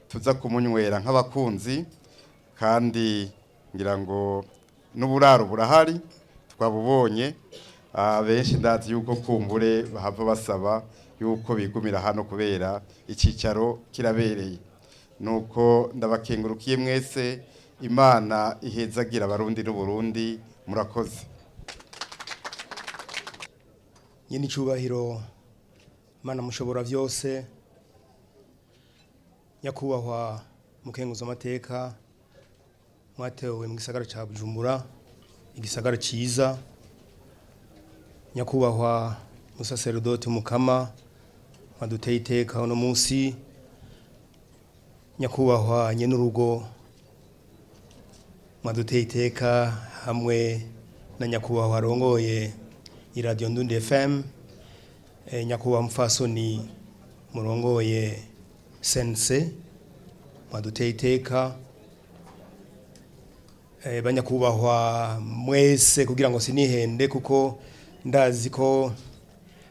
tuza kumunywera nk'abakunzi, kandi ngira ngo n'uburaro burahari twabubonye. Benshi ndazi yuko kumbure bahava basaba yuko bigumira hano kubera icicaro kirabereye. Nuko ndabakengurukiye mwese, Imana ihezagira Abarundi n'Uburundi. Murakoze. Nyine icubahiro, Mana mushobora byose, nyakubahwa mukenguza amateka mwatewe mu gisagara ca Bujumbura, igisagara ciza, nyakubahwa musaserodoti mukama mwaduteye iteka uno munsi, nyakubahwa nyenurugo mwaduteye iteka hamwe na nyakubahwa arongoye iradiyo Ndundi FM, nyakubahwa mufasoni murongoye sense mwaduteye iteka, banyakubahwa mwese, kugira ngo sinihende kuko ndazi ko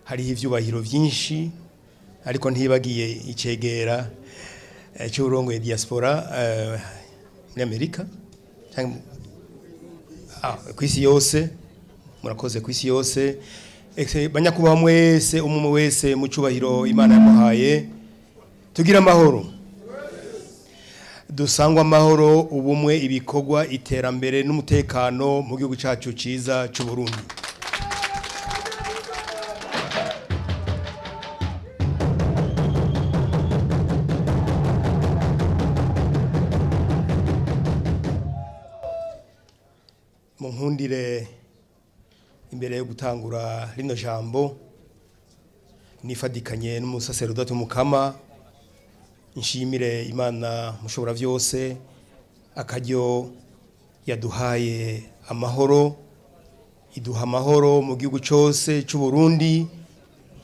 hariho ivyubahiro vyinshi, ariko ntibagiye icegera c'uwurongoye diaspora muri Amerika canke kw'isi yose. Murakoze kw'isi yose. Banyakubahwa mwese, umwe wese mu cubahiro Imana yamuhaye, tugira amahoro, dusangwa amahoro, ubumwe, ibikorwa, iterambere n'umutekano mu gihugu cacu ciza c'u Burundi. Munkundire, imbere yo gutangura rino jambo, nifadikanye n'umusaserodoti mukama, nshimire Imana mushobora byose akaryo yaduhaye amahoro, iduha amahoro mu gihugu cyose cy'u Burundi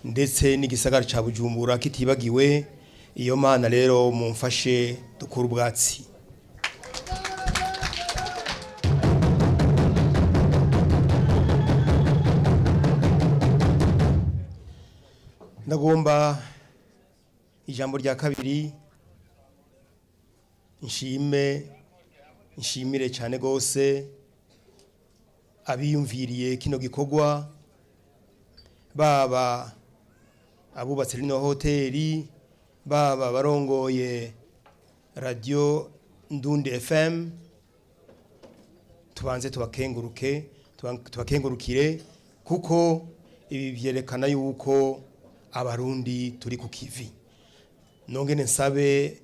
ndetse n'igisagara ca Bujumbura kitibagiwe. Iyo Mana rero mumfashe dukura ubwatsi. Ndagomba ijambo rya kabiri nshime, nshimire cyane gose abiyumviriye kino gikorwa, baba abubatse rino hoteli, baba barongoye radio Ndundi FM. Tubanze tubakenguruke, tubakengurukire kuko ibi byerekana yuko Abarundi turi ku kivi. Nongene nsabe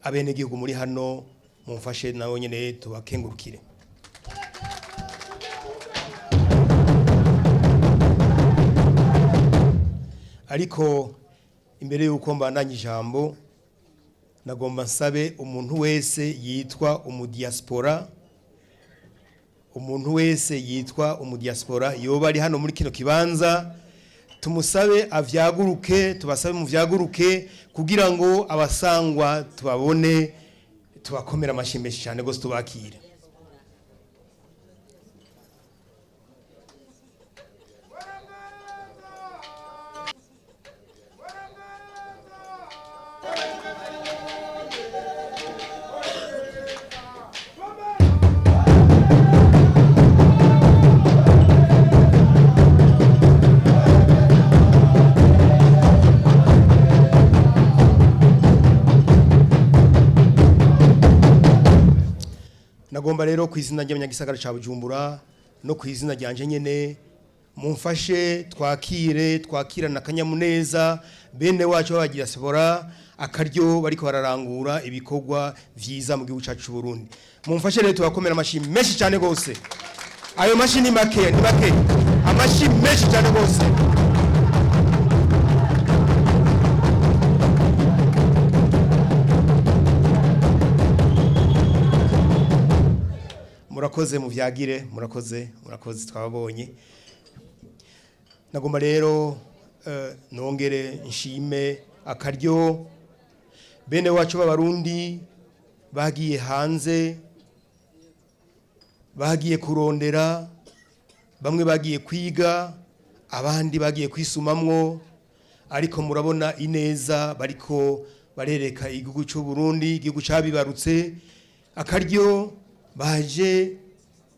abenegihugu muri hano mumfashe nawe nyene tubakengurukire. Ariko imbere yuko mbandanya ijambo, nagomba nsabe umuntu wese yitwa umudiaspora, umuntu wese yitwa umudiaspora yoba ari hano muri kino kibanza, tumusabe avyaguruke, tubasabe muvyaguruke kugira ngo abasangwa tubabone, tubakomera amashyi menshi cyane gose, tubakire. Nagomba rero ku izina ry'abanyagisagara ca Bujumbura no ku izina ryanje nyene, mumfashe twakire, twakirana akanyamuneza bene wacu b'abadiaspora akaryo bariko bararangura ibikorwa vyiza mu gihugu cacu c'u Burundi. Mumfashe rero tubakomera amashi menshi cyane gose. Ayo mashi ni make, ni make, amashi menshi cyane gose. Murakoze, muvyagire, murakoze, murakoze, twababonye. Nagomba rero nongere nshime akaryo bene wacu b'Abarundi bagiye hanze, bagiye kurondera, bamwe bagiye kwiga, abandi bagiye kwisumamwo, ariko murabona ineza bariko barereka igihugu cy'u Burundi, igihugu cabibarutse. Akaryo baje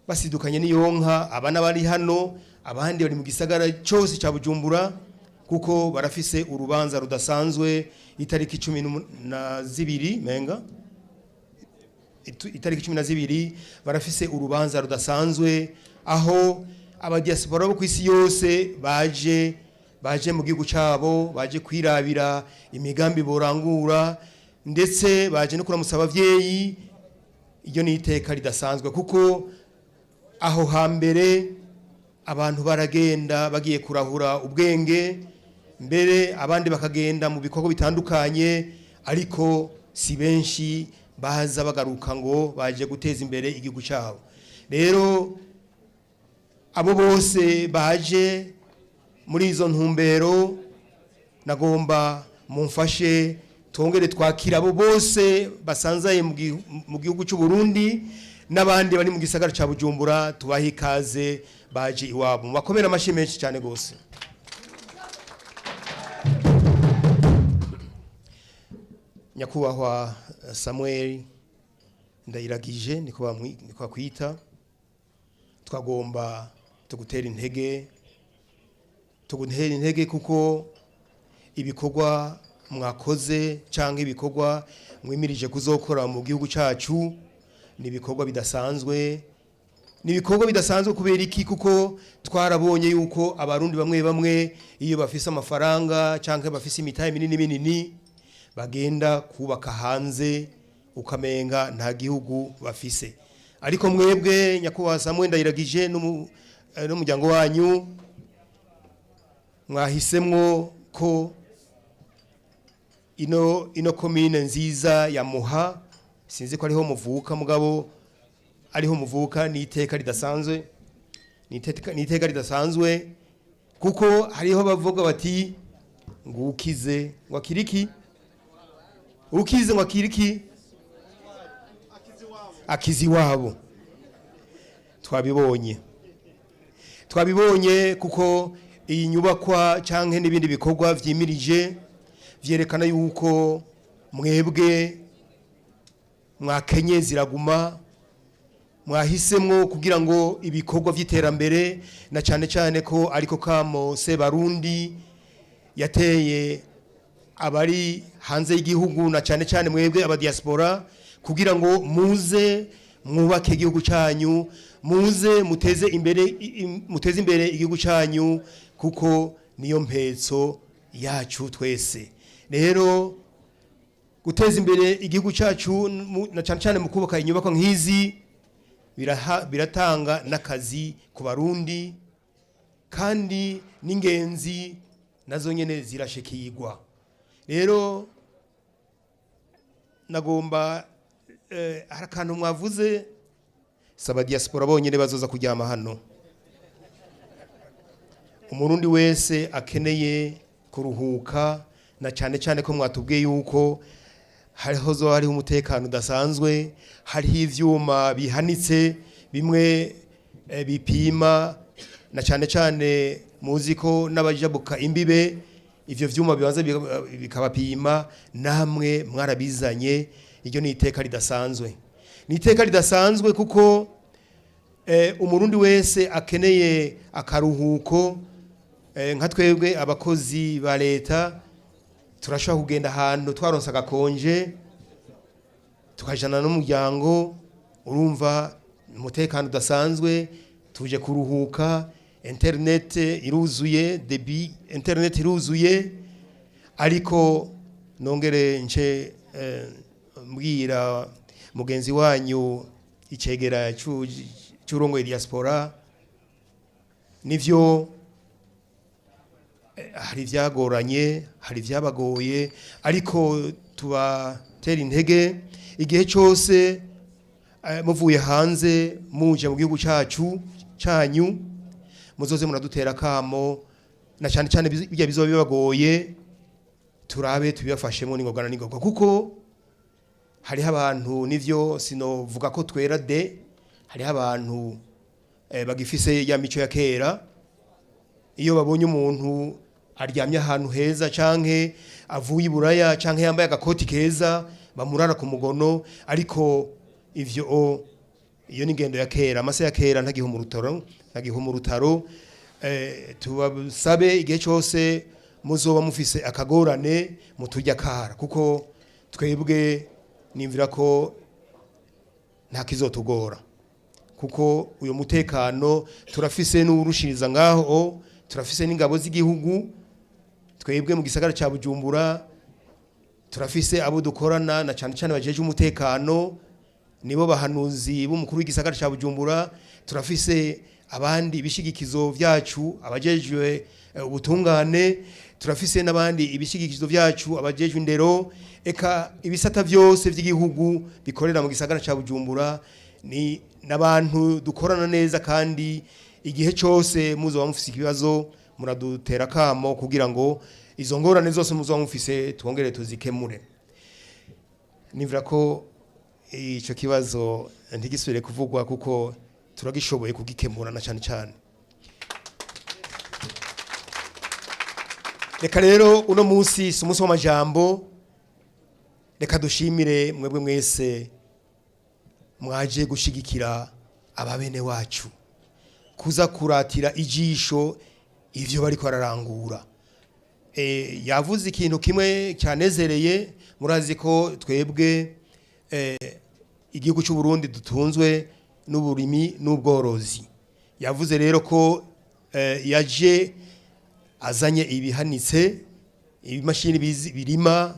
basidukanye n'iyonka, abana bari hano, abandi bari mu gisagara cyose cya Bujumbura, kuko barafise urubanza rudasanzwe itariki 12 menga itariki 12. Barafise urubanza rudasanzwe aho abadiaspora bo ku isi yose baje mu gihugu cyabo, baje kwirabira imigambi borangura, ndetse baje no kuramutsa abavyeyi. Iryo ni iteka ridasanzwe, kuko aho hambere abantu baragenda bagiye kurahura ubwenge, mbere abandi bakagenda mu bikorwa bitandukanye, ariko si benshi baza bagaruka ngo baje guteza imbere igihugu cyabo. Rero abo bose baje muri izo ntumbero, nagomba mumfashe tongere twakira abo bose basanzaye mu gihugu cy'u Burundi n'abandi bari mu gisagara cya Bujumbura. Tubahe ikaze, baje iwabo. Mubakomere amashyi menshi cyane gose. Nyakubahwa Samuel Ndayiragije, niko bakwita, twagomba tugutera intege, tugutera intege, kuko ibikorwa mwakoze cyangwa ibikorwa mwimirije kuzokora mu gihugu cyacu ni ibikorwa bidasanzwe. Ni ibikorwa bidasanzwe kubera iki? Kuko twarabonye yuko Abarundi bamwe bamwe, iyo bafise amafaranga cyangwa bafise imitahe minini minini, bagenda kubaka hanze, ukamenga nta gihugu bafise. Ariko mwebwe, nyakubahwa Samuel Ndayiragije n'umuryango wanyu, mwahisemwo ko ino komine nziza ya Muha, sinzi ko ariho muvuka, mugabo ariho muvuka, ni iteka ridasanzwe, ni iteka ridasanzwe, kuko hariho bavuga bati ngo ukize ngo akiriki, ukize ngo akiriki, akizi wabo. Twabibonye, twabibonye, kuko iyi nyubakwa canke n'ibindi bikorwa vyimirije vyerekana yuko mwebwe mwakenye ziraguma, mwahisemwo kugira ngo ibikorwa vy'iterambere, na cyane cyane ko ariko kamo Sebarundi yateye abari hanze y'igihugu, na cyane cyane mwebwe abadiaspora, kugira ngo muze mwubake igihugu cyanyu, muze muteze imbere igihugu cyanyu, kuko niyo mpetso yacu twese. Rero guteza imbere igihugu cyacu, na cyane cyane mu kubaka inyubako nk'izi, biratanga n'akazi ku Barundi, kandi n'ingenzi nazo nyene zirashikirwa. Rero nagomba hari akantu mwavuze, saba diaspora bonyene bazoza kuryama hano. Umurundi wese akeneye kuruhuka, na cyane cyane ko mwatubwiye yuko hariho zo hariho umutekano udasanzwe, hariho ivyuma bihanitse bimwe bipima, na cyane cyane muzi ko n'abajabuka imbibe ivyo vyuma bibanza bikabapima. Namwe mwarabizanye. Iryo ni iteka ridasanzwe, ni iteka ridasanzwe, kuko Umurundi wese akeneye akaruhuko, nka twebwe abakozi ba leta, turashobora kugenda ahantu twaronse agakonje, tukajana n'umuryango. Urumva umutekano udasanzwe, tuje kuruhuka, internet iruzuye, débit internet iruzuye. Ariko nongere nce mbwira mugenzi wanyu, icegera c'urongoye diaspora, nivyo hari ibyagoranye, hari ibyabagoye, ariko tubatera intege igihe cyose. Muvuye hanze muje mu gihugu cyacu cyanyu, muzoze muradutera kamo, na cyane cyane bijya bizoba bibagoye, turabe tubibafashemo n'ingoga na n'ingoga, kuko hariho abantu, nivyo sinovuga ko twera de, hariho abantu bagifise ya mico ya kera. Iyo babonye umuntu aryamye ahantu heza, canke avuye iburaya, canke yambaye agakoti keza, bamurara ku mugono. Ariko ivyo iyo ni ingendo ya kera, amase ya kera ntagiha urutaro, ntagiha urutaro. Tubasabe igihe cyose muzoba mufise akagorane mutujya kara, kuko twebwe nimvira ko nta kizotugora, kuko uyu mutekano turafise n'urushiriza ngaho, turafise n'ingabo z'igihugu. Twebwe mu gisagara cya Bujumbura turafise abo dukorana, na cyane cyane bajeje umutekano, nibo bahanuzi b'umukuru w'igisagara cya Bujumbura. Turafise abandi ibishigikizo vyacu, abajejwe ubutungane, turafise n'abandi ibishigikizo vyacu, abajejwe indero, eka ibisata vyose vy'igihugu bikorera mu gisagara cya Bujumbura ni n'abantu dukorana neza. Kandi igihe cyose muzoba mufise ikibazo muradutera kamo, kugira ngo izo ngorane zose muzoba mufise twongere tuzikemure. Nivura ko ico kibazo ntigisubire kuvugwa, kuko turagishoboye kugikemura na cyane cyane. Reka rero uno munsi si umunsi w'amajambo. Reka dushimire mwebwe mwese mwaje gushigikira ababene wacu, kuza kuratira ijisho ivyo bariko bararangura. Yavuze ikintu kimwe cyanezereye. Murazi ko twebwe igihugu cy'u Burundi dutunzwe n'uburimi n'ubworozi. Yavuze rero ko yaje azanye ibihanitse, ibimashini birima,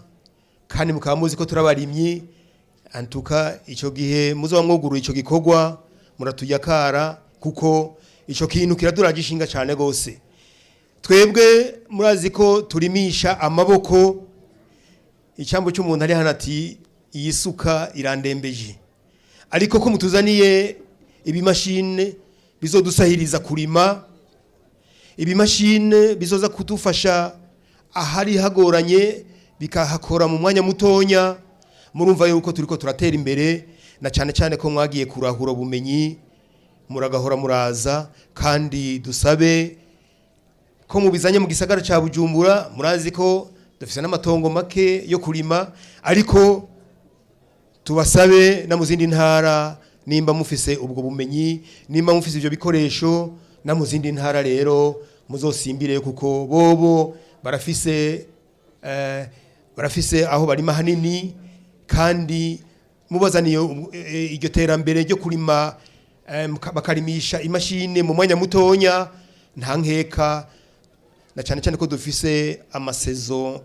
kandi mukaba muzi ko turabarimyi. Antuka ico gihe muzoba mwuguruye ico gikorwa muratuyakara, kuko ico kintu kiraduragishinga cyane gose. Twebwe murazi ko turimisha amaboko. Icambo cy'umuntu ari hano ati iyi suka irandembeje, ariko ko mutuzaniye ibimashine bizodusahiriza kurima, ibimashine bizoza kudufasha ahari hagoranye bikahakora mu mwanya mutonya, murumva yuko turiko turatera imbere, na cyane cyane ko mwagiye kurahura ubumenyi, muragahora muraza. Kandi dusabe ko mubizanye mu gisagara ca Bujumbura. Murazi ko dufise n'amatongo make yo kurima, ariko tubasabe na mu zindi ntara, nimba mufise ubwo bumenyi, nimba mufise ivyo bikoresho, na mu zindi ntara rero muzosimbire, kuko bobo barafise aho barima hanini. Kandi mubazaniye iryo terambere ryo kurima, bakarimisha imashini mu mwanya mutonya, nta nkeka, na cyane cyane ko dufise amasezo,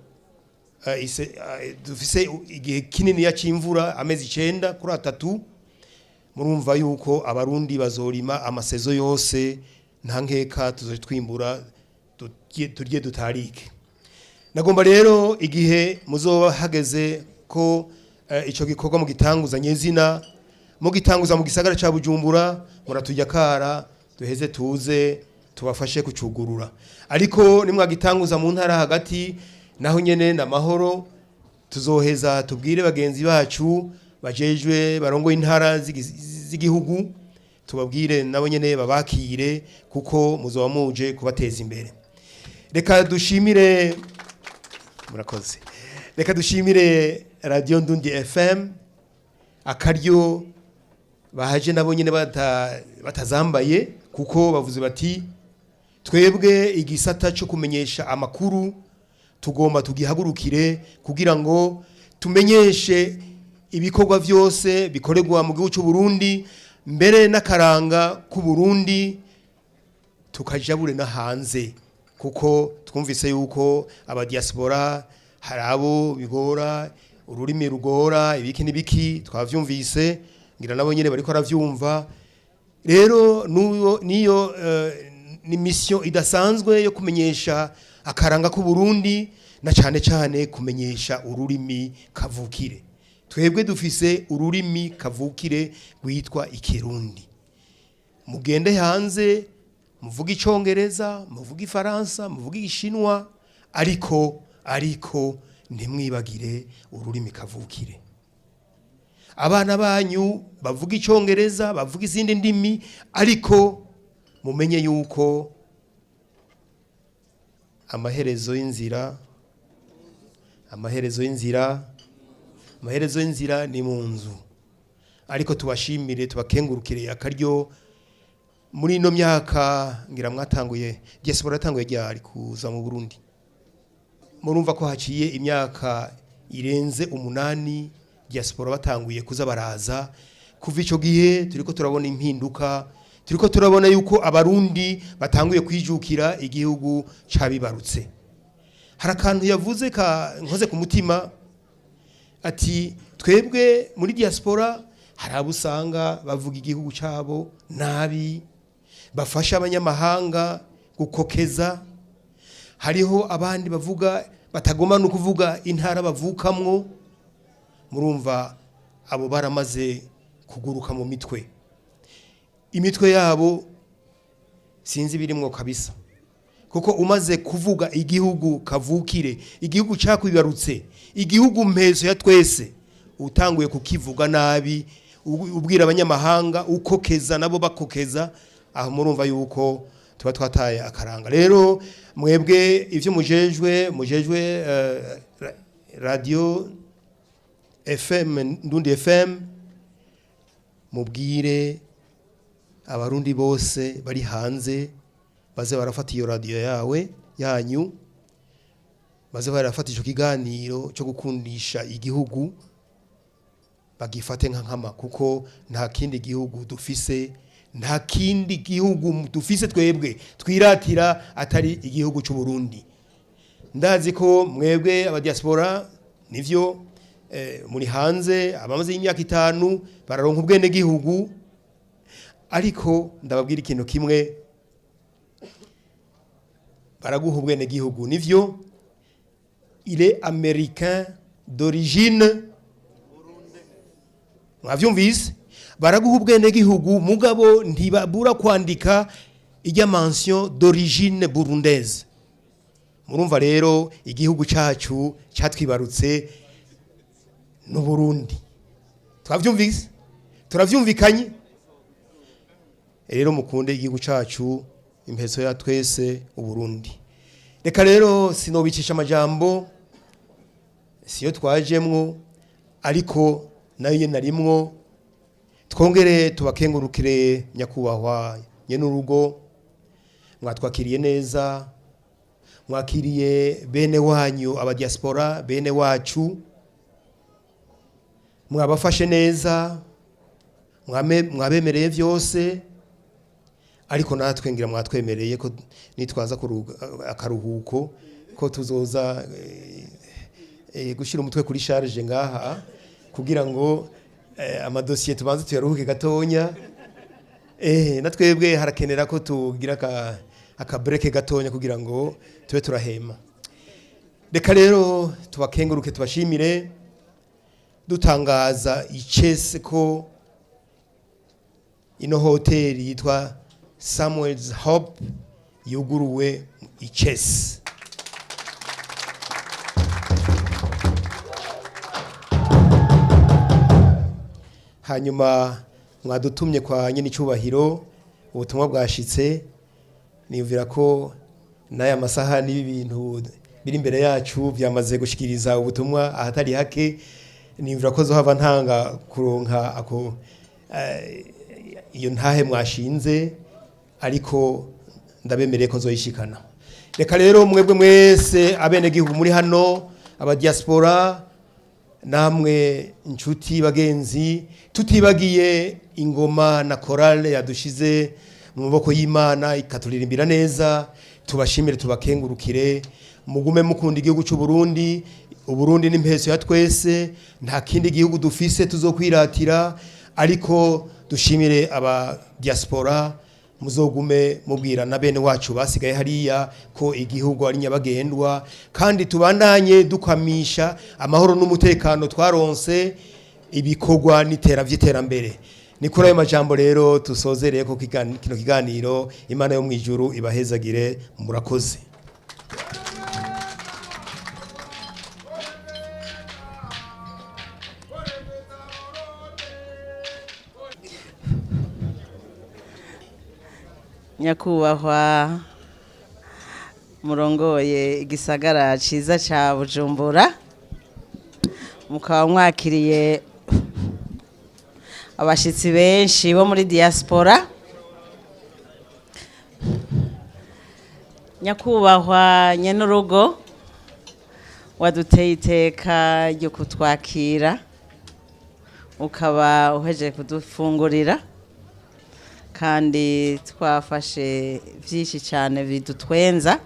dufise igihe kinini ya c'imvura, amezi 9 kuri 3, murumva yuko abarundi bazorima amasezo yose, nta nkeka tuzoje twimbura turye dutarike. Nagomba rero igihe muzoba hageze ko ico gikorwa mugitanguza nyezina, mugitanguza mu gisagara ca Bujumbura, muratujya kara duheze tuze tubafashe kucugurura. Ariko nimwagitanguza mu ntara hagati naho nyene na mahoro, tuzoheza tubwire bagenzi bacu bajejwe barongo intara z'igihugu, tubabwire nabo nyene babakire, kuko muzoba muje kubateza imbere. Reka dushimire, murakoze. Reka dushimire Radio Ndundi FM akaryo bahaje nabo nyene batazambaye, kuko bavuze bati twebwe igisata cyo kumenyesha amakuru tugomba tugihagurukire, kugira ngo tumenyeshe ibikorwa vyose bikorerwa mu gihugu cy'u Burundi, mbere n'akaranga k'u Burundi tukajabure na hanze, kuko twumvise yuko abadiaspora hari abo bigora, ururimi rugora, ibiki n'ibiki twavyumvise, ngira nabo nyene bariko aravyumva. Rero niyo ni mission idasanzwe yo kumenyesha akaranga k'u Burundi, na cyane cyane kumenyesha ururimi kavukire. Twebwe dufise ururimi kavukire rwitwa Ikirundi. Mugende hanze muvuge Icongereza, muvuge Ifaransa, muvuge Igishinwa, ariko ntimwibagire ururimi kavukire. Abana banyu bavuga Icongereza, bavuga izindi ndimi, ariko mumenye yuko amaherezo y'inzira ni mu nzu. Ariko tubashimire, tubakengurukire akaryo muri ino myaka ngira mwatanguye. Diaspora yatanguye ryari kuza mu Burundi? Murumva ko haciye imyaka irenze 8 diaspora batanguye kuza baraza. Kuva ico gihe turiko turabona impinduka, turiko turabona yuko Abarundi batanguye kwijukira igihugu cabibarutse. Hari akantu yavuze ka nkoze ku mutima, ati twebwe muri diaspora hari abo usanga bavuga igihugu cyabo nabi, bafasha abanyamahanga gukokeza. Hariho abandi bavuga batagomba no kuvuga intara bavukamwo. Murumva abo baramaze kuguruka mu mitwe, imitwe yabo sinzi birimwo kabisa, kuko umaze kuvuga igihugu kavukire, igihugu cyakwibarutse, igihugu mpezo ya twese, utanguye kukivuga nabi, ubwira abanyamahanga, ukokeza nabo bakokeza, aho murumva yuko tuba twataye akaranga. Rero mwebwe ivyo mujejwe radio FM Ndundi FM, mubwire Abarundi bose bari hanze baze barafata iyo radio yawe yanyu, baze barafata ico kiganiro cyo gukundisha igihugu, bagifate nka nkama, kuko nta kindi gihugu dufise, nta kindi gihugu dufise twebwe twiratira atari igihugu cy'u Burundi. Ndazi ko mwebwe abadiaspora nivyo muri hanze, abamaze imyaka 5 bararonka ubwene gihugu, ariko ndababwira ikintu kimwe: baraguha ubwene gihugu nivyo, il est américain d'origine. Mwavyumvise? Baraguha ubwene gihugu, mugabo ntibabura kwandika ijya mention d'origine burundaise. Murumva rero igihugu cyacu cyatwibarutse n'Uburundi. Twavyumvise, turavyumvikanye. Rero mukunde igihugu cyacu, impeso ya twese, Uburundi. Reka rero sinobicisha amajambo, siyo twajemwo, ariko nayo nyene narimwo. Twongere tubakengurukire, nyakubahwa nyene urugo, mwatwakiriye neza, mwakiriye bene wanyu abadiaspora, bene wacu, mwabafashe neza, mwabemereye vyose. Ariko natwe ngira mwatwemereye ko nitwaza akaruhuko ko tuzoza gushyira umutwe kuri charge ngaha, kugira ngo amadosiye tubanze tuyaruhuke gatonya. Na twebwe harakenera ko tugira aka break gatonya kugira ngo tube turahema. Reka rero tubakenguruke, tubashimire, dutangaza icese ko ino hoteli yitwa Samuel's Hope yuguruwe icese. Hanyuma mwadutumye kwa nyine icyubahiro, ubutumwa bwashitse. Niyumvira ko n'aya masaha n'ibi bintu biri imbere yacu byamaze gushikiriza ubutumwa ahatari hake. Niyumvira ko zohava ntanga kuronka ako iyo ntahe mwashinze, ariko ndabemereye ko nzoyishikana. Reka rero mwebwe mwese abenegihugu muri hano, abadiaspora, namwe inshuti bagenzi, tutibagiye ingoma na chorale yadushize mu maboko y'Imana ikaturirimbira neza, tubashimire, tubakengurukire. Mugume mukunda igihugu cy'u Burundi. Uburundi ni impeso ya twese, nta kindi gihugu dufise tuzokwiratira. Ariko dushimire aba diaspora, muzogume mubwira na bene wacu basigaye hariya ko igihugu ari nyabagendwa, kandi tubandanye dukwamisha amahoro n'umutekano twaronse. ibikorwa n'itera vy'iterambere. Ni kuri ayo majambo rero tusozereye ko kino kiganiro. Imana yo mu ijuru ibahezagire, murakoze. Nyakubahwa murongoye igisagara cyiza cya Bujumbura, mukaba mwakiriye abashyitsi benshi bo muri diaspora, nyakubahwa nyenurugo waduteye iteka ryo kutwakira, ukaba uhejeje kudufungurira kandi twafashe byinshi cyane bidutwenza.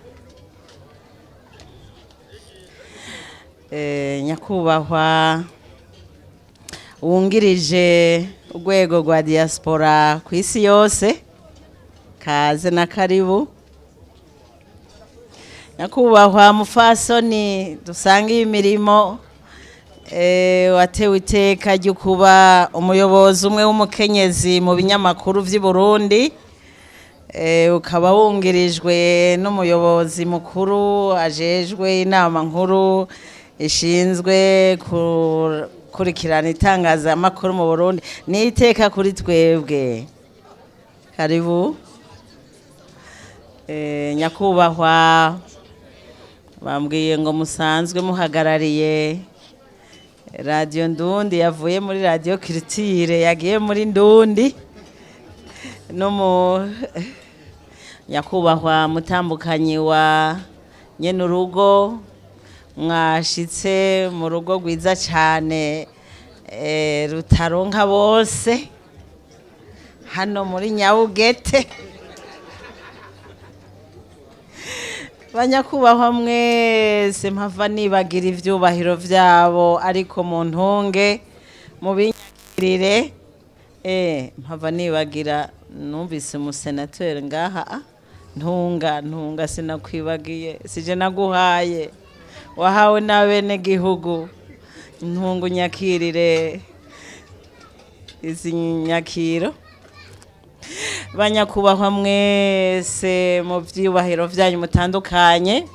Nyakubahwa wungirije urwego rwa diaspora ku isi yose, kaze na karibu. Nyakubahwa mufasoni dusangiye imirimo, watewe iteka ryo kuba umuyobozi umwe w'umukenyezi mu binyamakuru vy'i Burundi, ukaba wungirijwe n'umuyobozi mukuru ajejwe inama nkuru ishinzwe gukurikirana itangazamakuru mu Burundi. Ni iteka kuri twebwe, karibu. Nyakubahwa bambwiye ngo musanzwe muhagarariye Radiyo Ndundi, yavuye muri Radiyo Kiritire yagiye muri Ndundi, no mu nyakubahwa mutambukanyi wa nyenurugo, mwashitse mu rugo rwiza cyane, rutaronka bose hano muri Nyabugete. Banyakubahwa mwese, mpava nibagira ivyubahiro vyabo, ariko mu ntunge mubinyakirire. Mpava nibagira, numvise umusenateri ngaha, ntunga ntunga sinakwibagiye, sije naguhaye, wahawe n'abenegihugu. Ntunga unyakirire izi nyakiro. Banyakubahwa mwese mu byubahiro byanyu mutandukanye,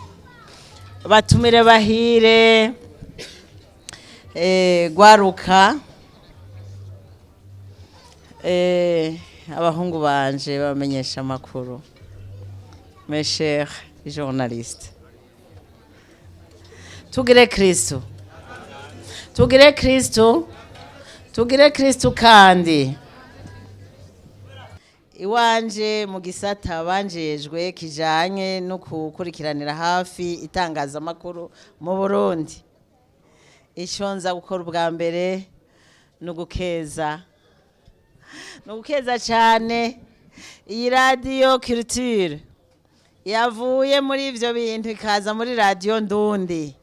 batumire bahire, gwaruka, abahungu banje bamenyesha amakuru, mes chers journalistes, tugire Kristo, tugire Kristo, tugire Kristo. Kandi iwanje mu gisata banjejwe kijanye no gukurikiranira hafi itangazamakuru mu Burundi, icyo nza gukora ubwa mbere ni ugukeza, ni ugukeza cyane iyi Radiyo Culture yavuye muri ibyo bintu ikaza muri Radiyo Ndundi.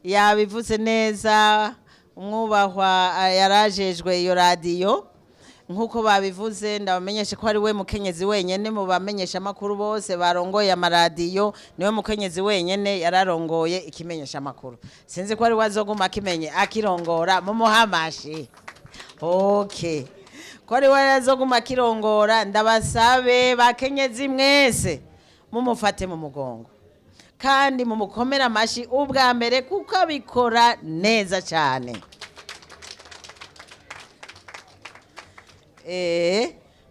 Yabivuze neza umwubahwa yarajejwe iyo radiyo. Nk'uko babivuze, ndabamenyeshe ko ari we mukenyezi wenyene mu bamenyesha amakuru bose barongoye amaradiyo, niwe mukenyezi wenyene yararongoye ikimenyesha amakuru. Sinzi ko ari we azoguma akimenye akirongora, mumuhamashi. Okay, ko ari we azoguma akirongora, ndabasabe bakenyezi mwese mumufate mu mugongo kandi mumukomere amashi ubwa mbere, kuko abikora neza cyane.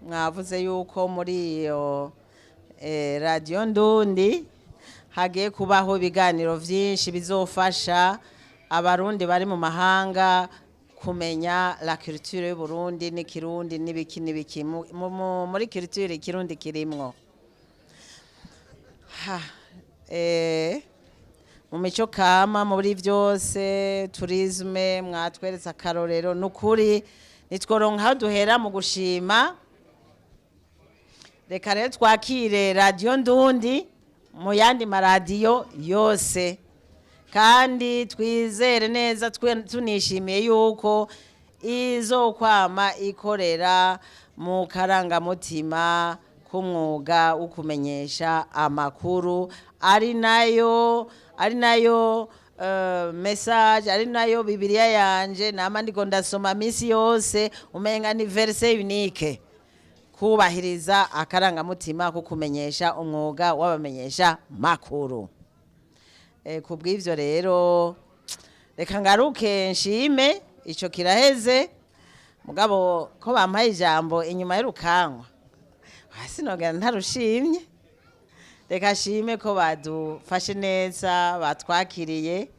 Mwavuze yuko muri iyo Radiyo Ndundi hagiye kubaho ibiganiro byinshi bizofasha Abarundi bari mu mahanga kumenya la culture y'u Burundi n'ikirundi n'ibiki n'ibiki. Muri culture ikirundi kirimwo. Ha, mu mico kama, muri byose, tourisme, mwatweretse akarorero. Nukuri nitworonka aho duhera mu gushima. Reka rero twakire Radiyo Ndundi mu yandi maradiyo yose, kandi twizere neza, tunishimiye yuko izokwama ikorera mu karangamutima k'umwuga wo kumenyesha amakuru, ari nayo. message, ari nayo Bibiliya yanje nama ndiko ndasoma misi yose, umenga ni verset unique: kubahiriza akarangamutima ko kumenyesha umwuga w'abamenyesha makuru. Ku bw'ivyo rero, reka ngaruke nshime, ico kiraheze. Mugabo ko bampaye ijambo inyuma y'urukankwa, sinogera ntarushimye. Reka shime ko badufashe neza, batwakiriye,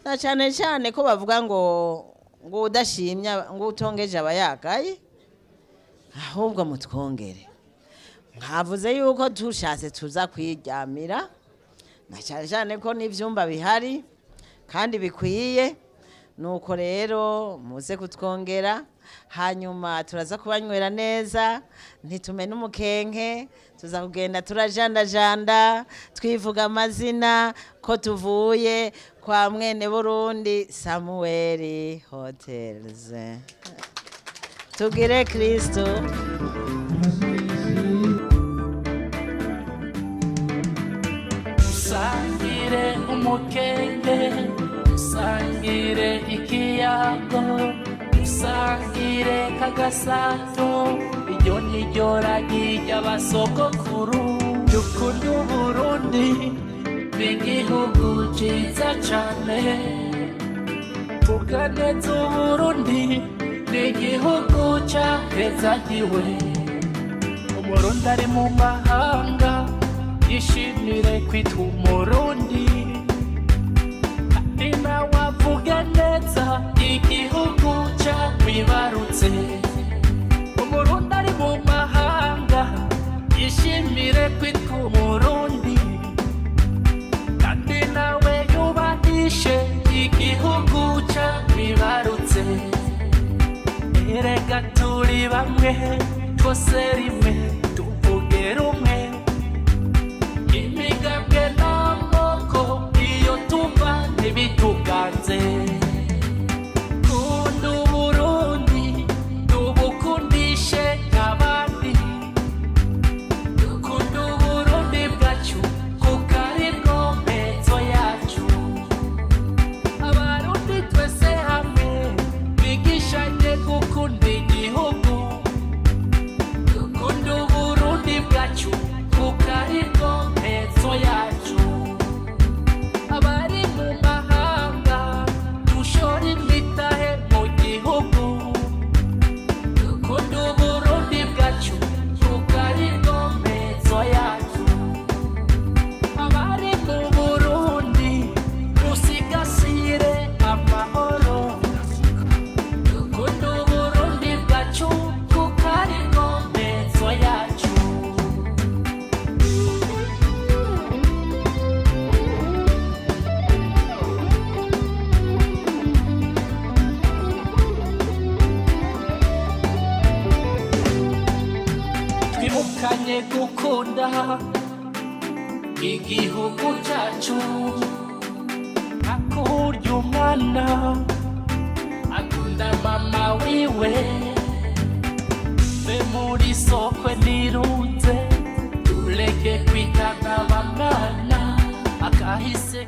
na cyane cyane ko bavuga ngo udashimya, ngo utongeje aba yagaye. Ahubwo mutwongere, mwavuze yuko tushatse tuza kwiryamira, na cyane cyane ko n'ibyumba bihari kandi bikwiye. Nuko rero muze kutwongera, hanyuma turaza kubanywera neza, ntitume n'umukenke. Tuza kugenda turajandajanda, twivuga amazina ko tuvuye kwa Mwene Burundi Samuel Hotels. Tugire Kristo. Usangire umukenge, usangire ikiyago, usangire kagasato. Iryo ni ryo ragi ry'abasogokuru. Dukunda Uburundi, ni igihugu ciza cane. Vuga neza Uburundi, ni igihugu cahezagiwe. Umurundi ari mu mahanga yishimire kwitwa Umurundi, kandi nawe avuge neza igihugu cakwibarutse. Umurundi ari mu mahanga yishimire kwitwa Umurundi, kandi nawe yubahishe igihugu cakwibarutse. Erega turi bamwe, twose rimwe, tuvuge rumwe. Imigambwe n'amoko iyo tuva ntibituganze. Kunda Uburundi, tubukundishe abandi. Dukunda Uburundi bwacu, kuko ari bwo mpezo yacu. Abarundi twese hamwe bigishanye gukunda igihugu. Dukunda Uburundi bwacu, kuko ari bwo mpezo yacu. Abari mu mahanga dushora imitahe mu gihugu. Dukunda Uburundi bwacu, kuko ari bwo mpezo yacu. Abari mu Burundi dusigasire amahoro. Dukunda Uburundi bwacu, kuko ari bwo mpezo yacu. Twibukanye gukunda igihugu cyacu, hakurya umwana akunda mama wiwe. Mbe muri sokwe nirunze, tureke kwitana bamwana akahise.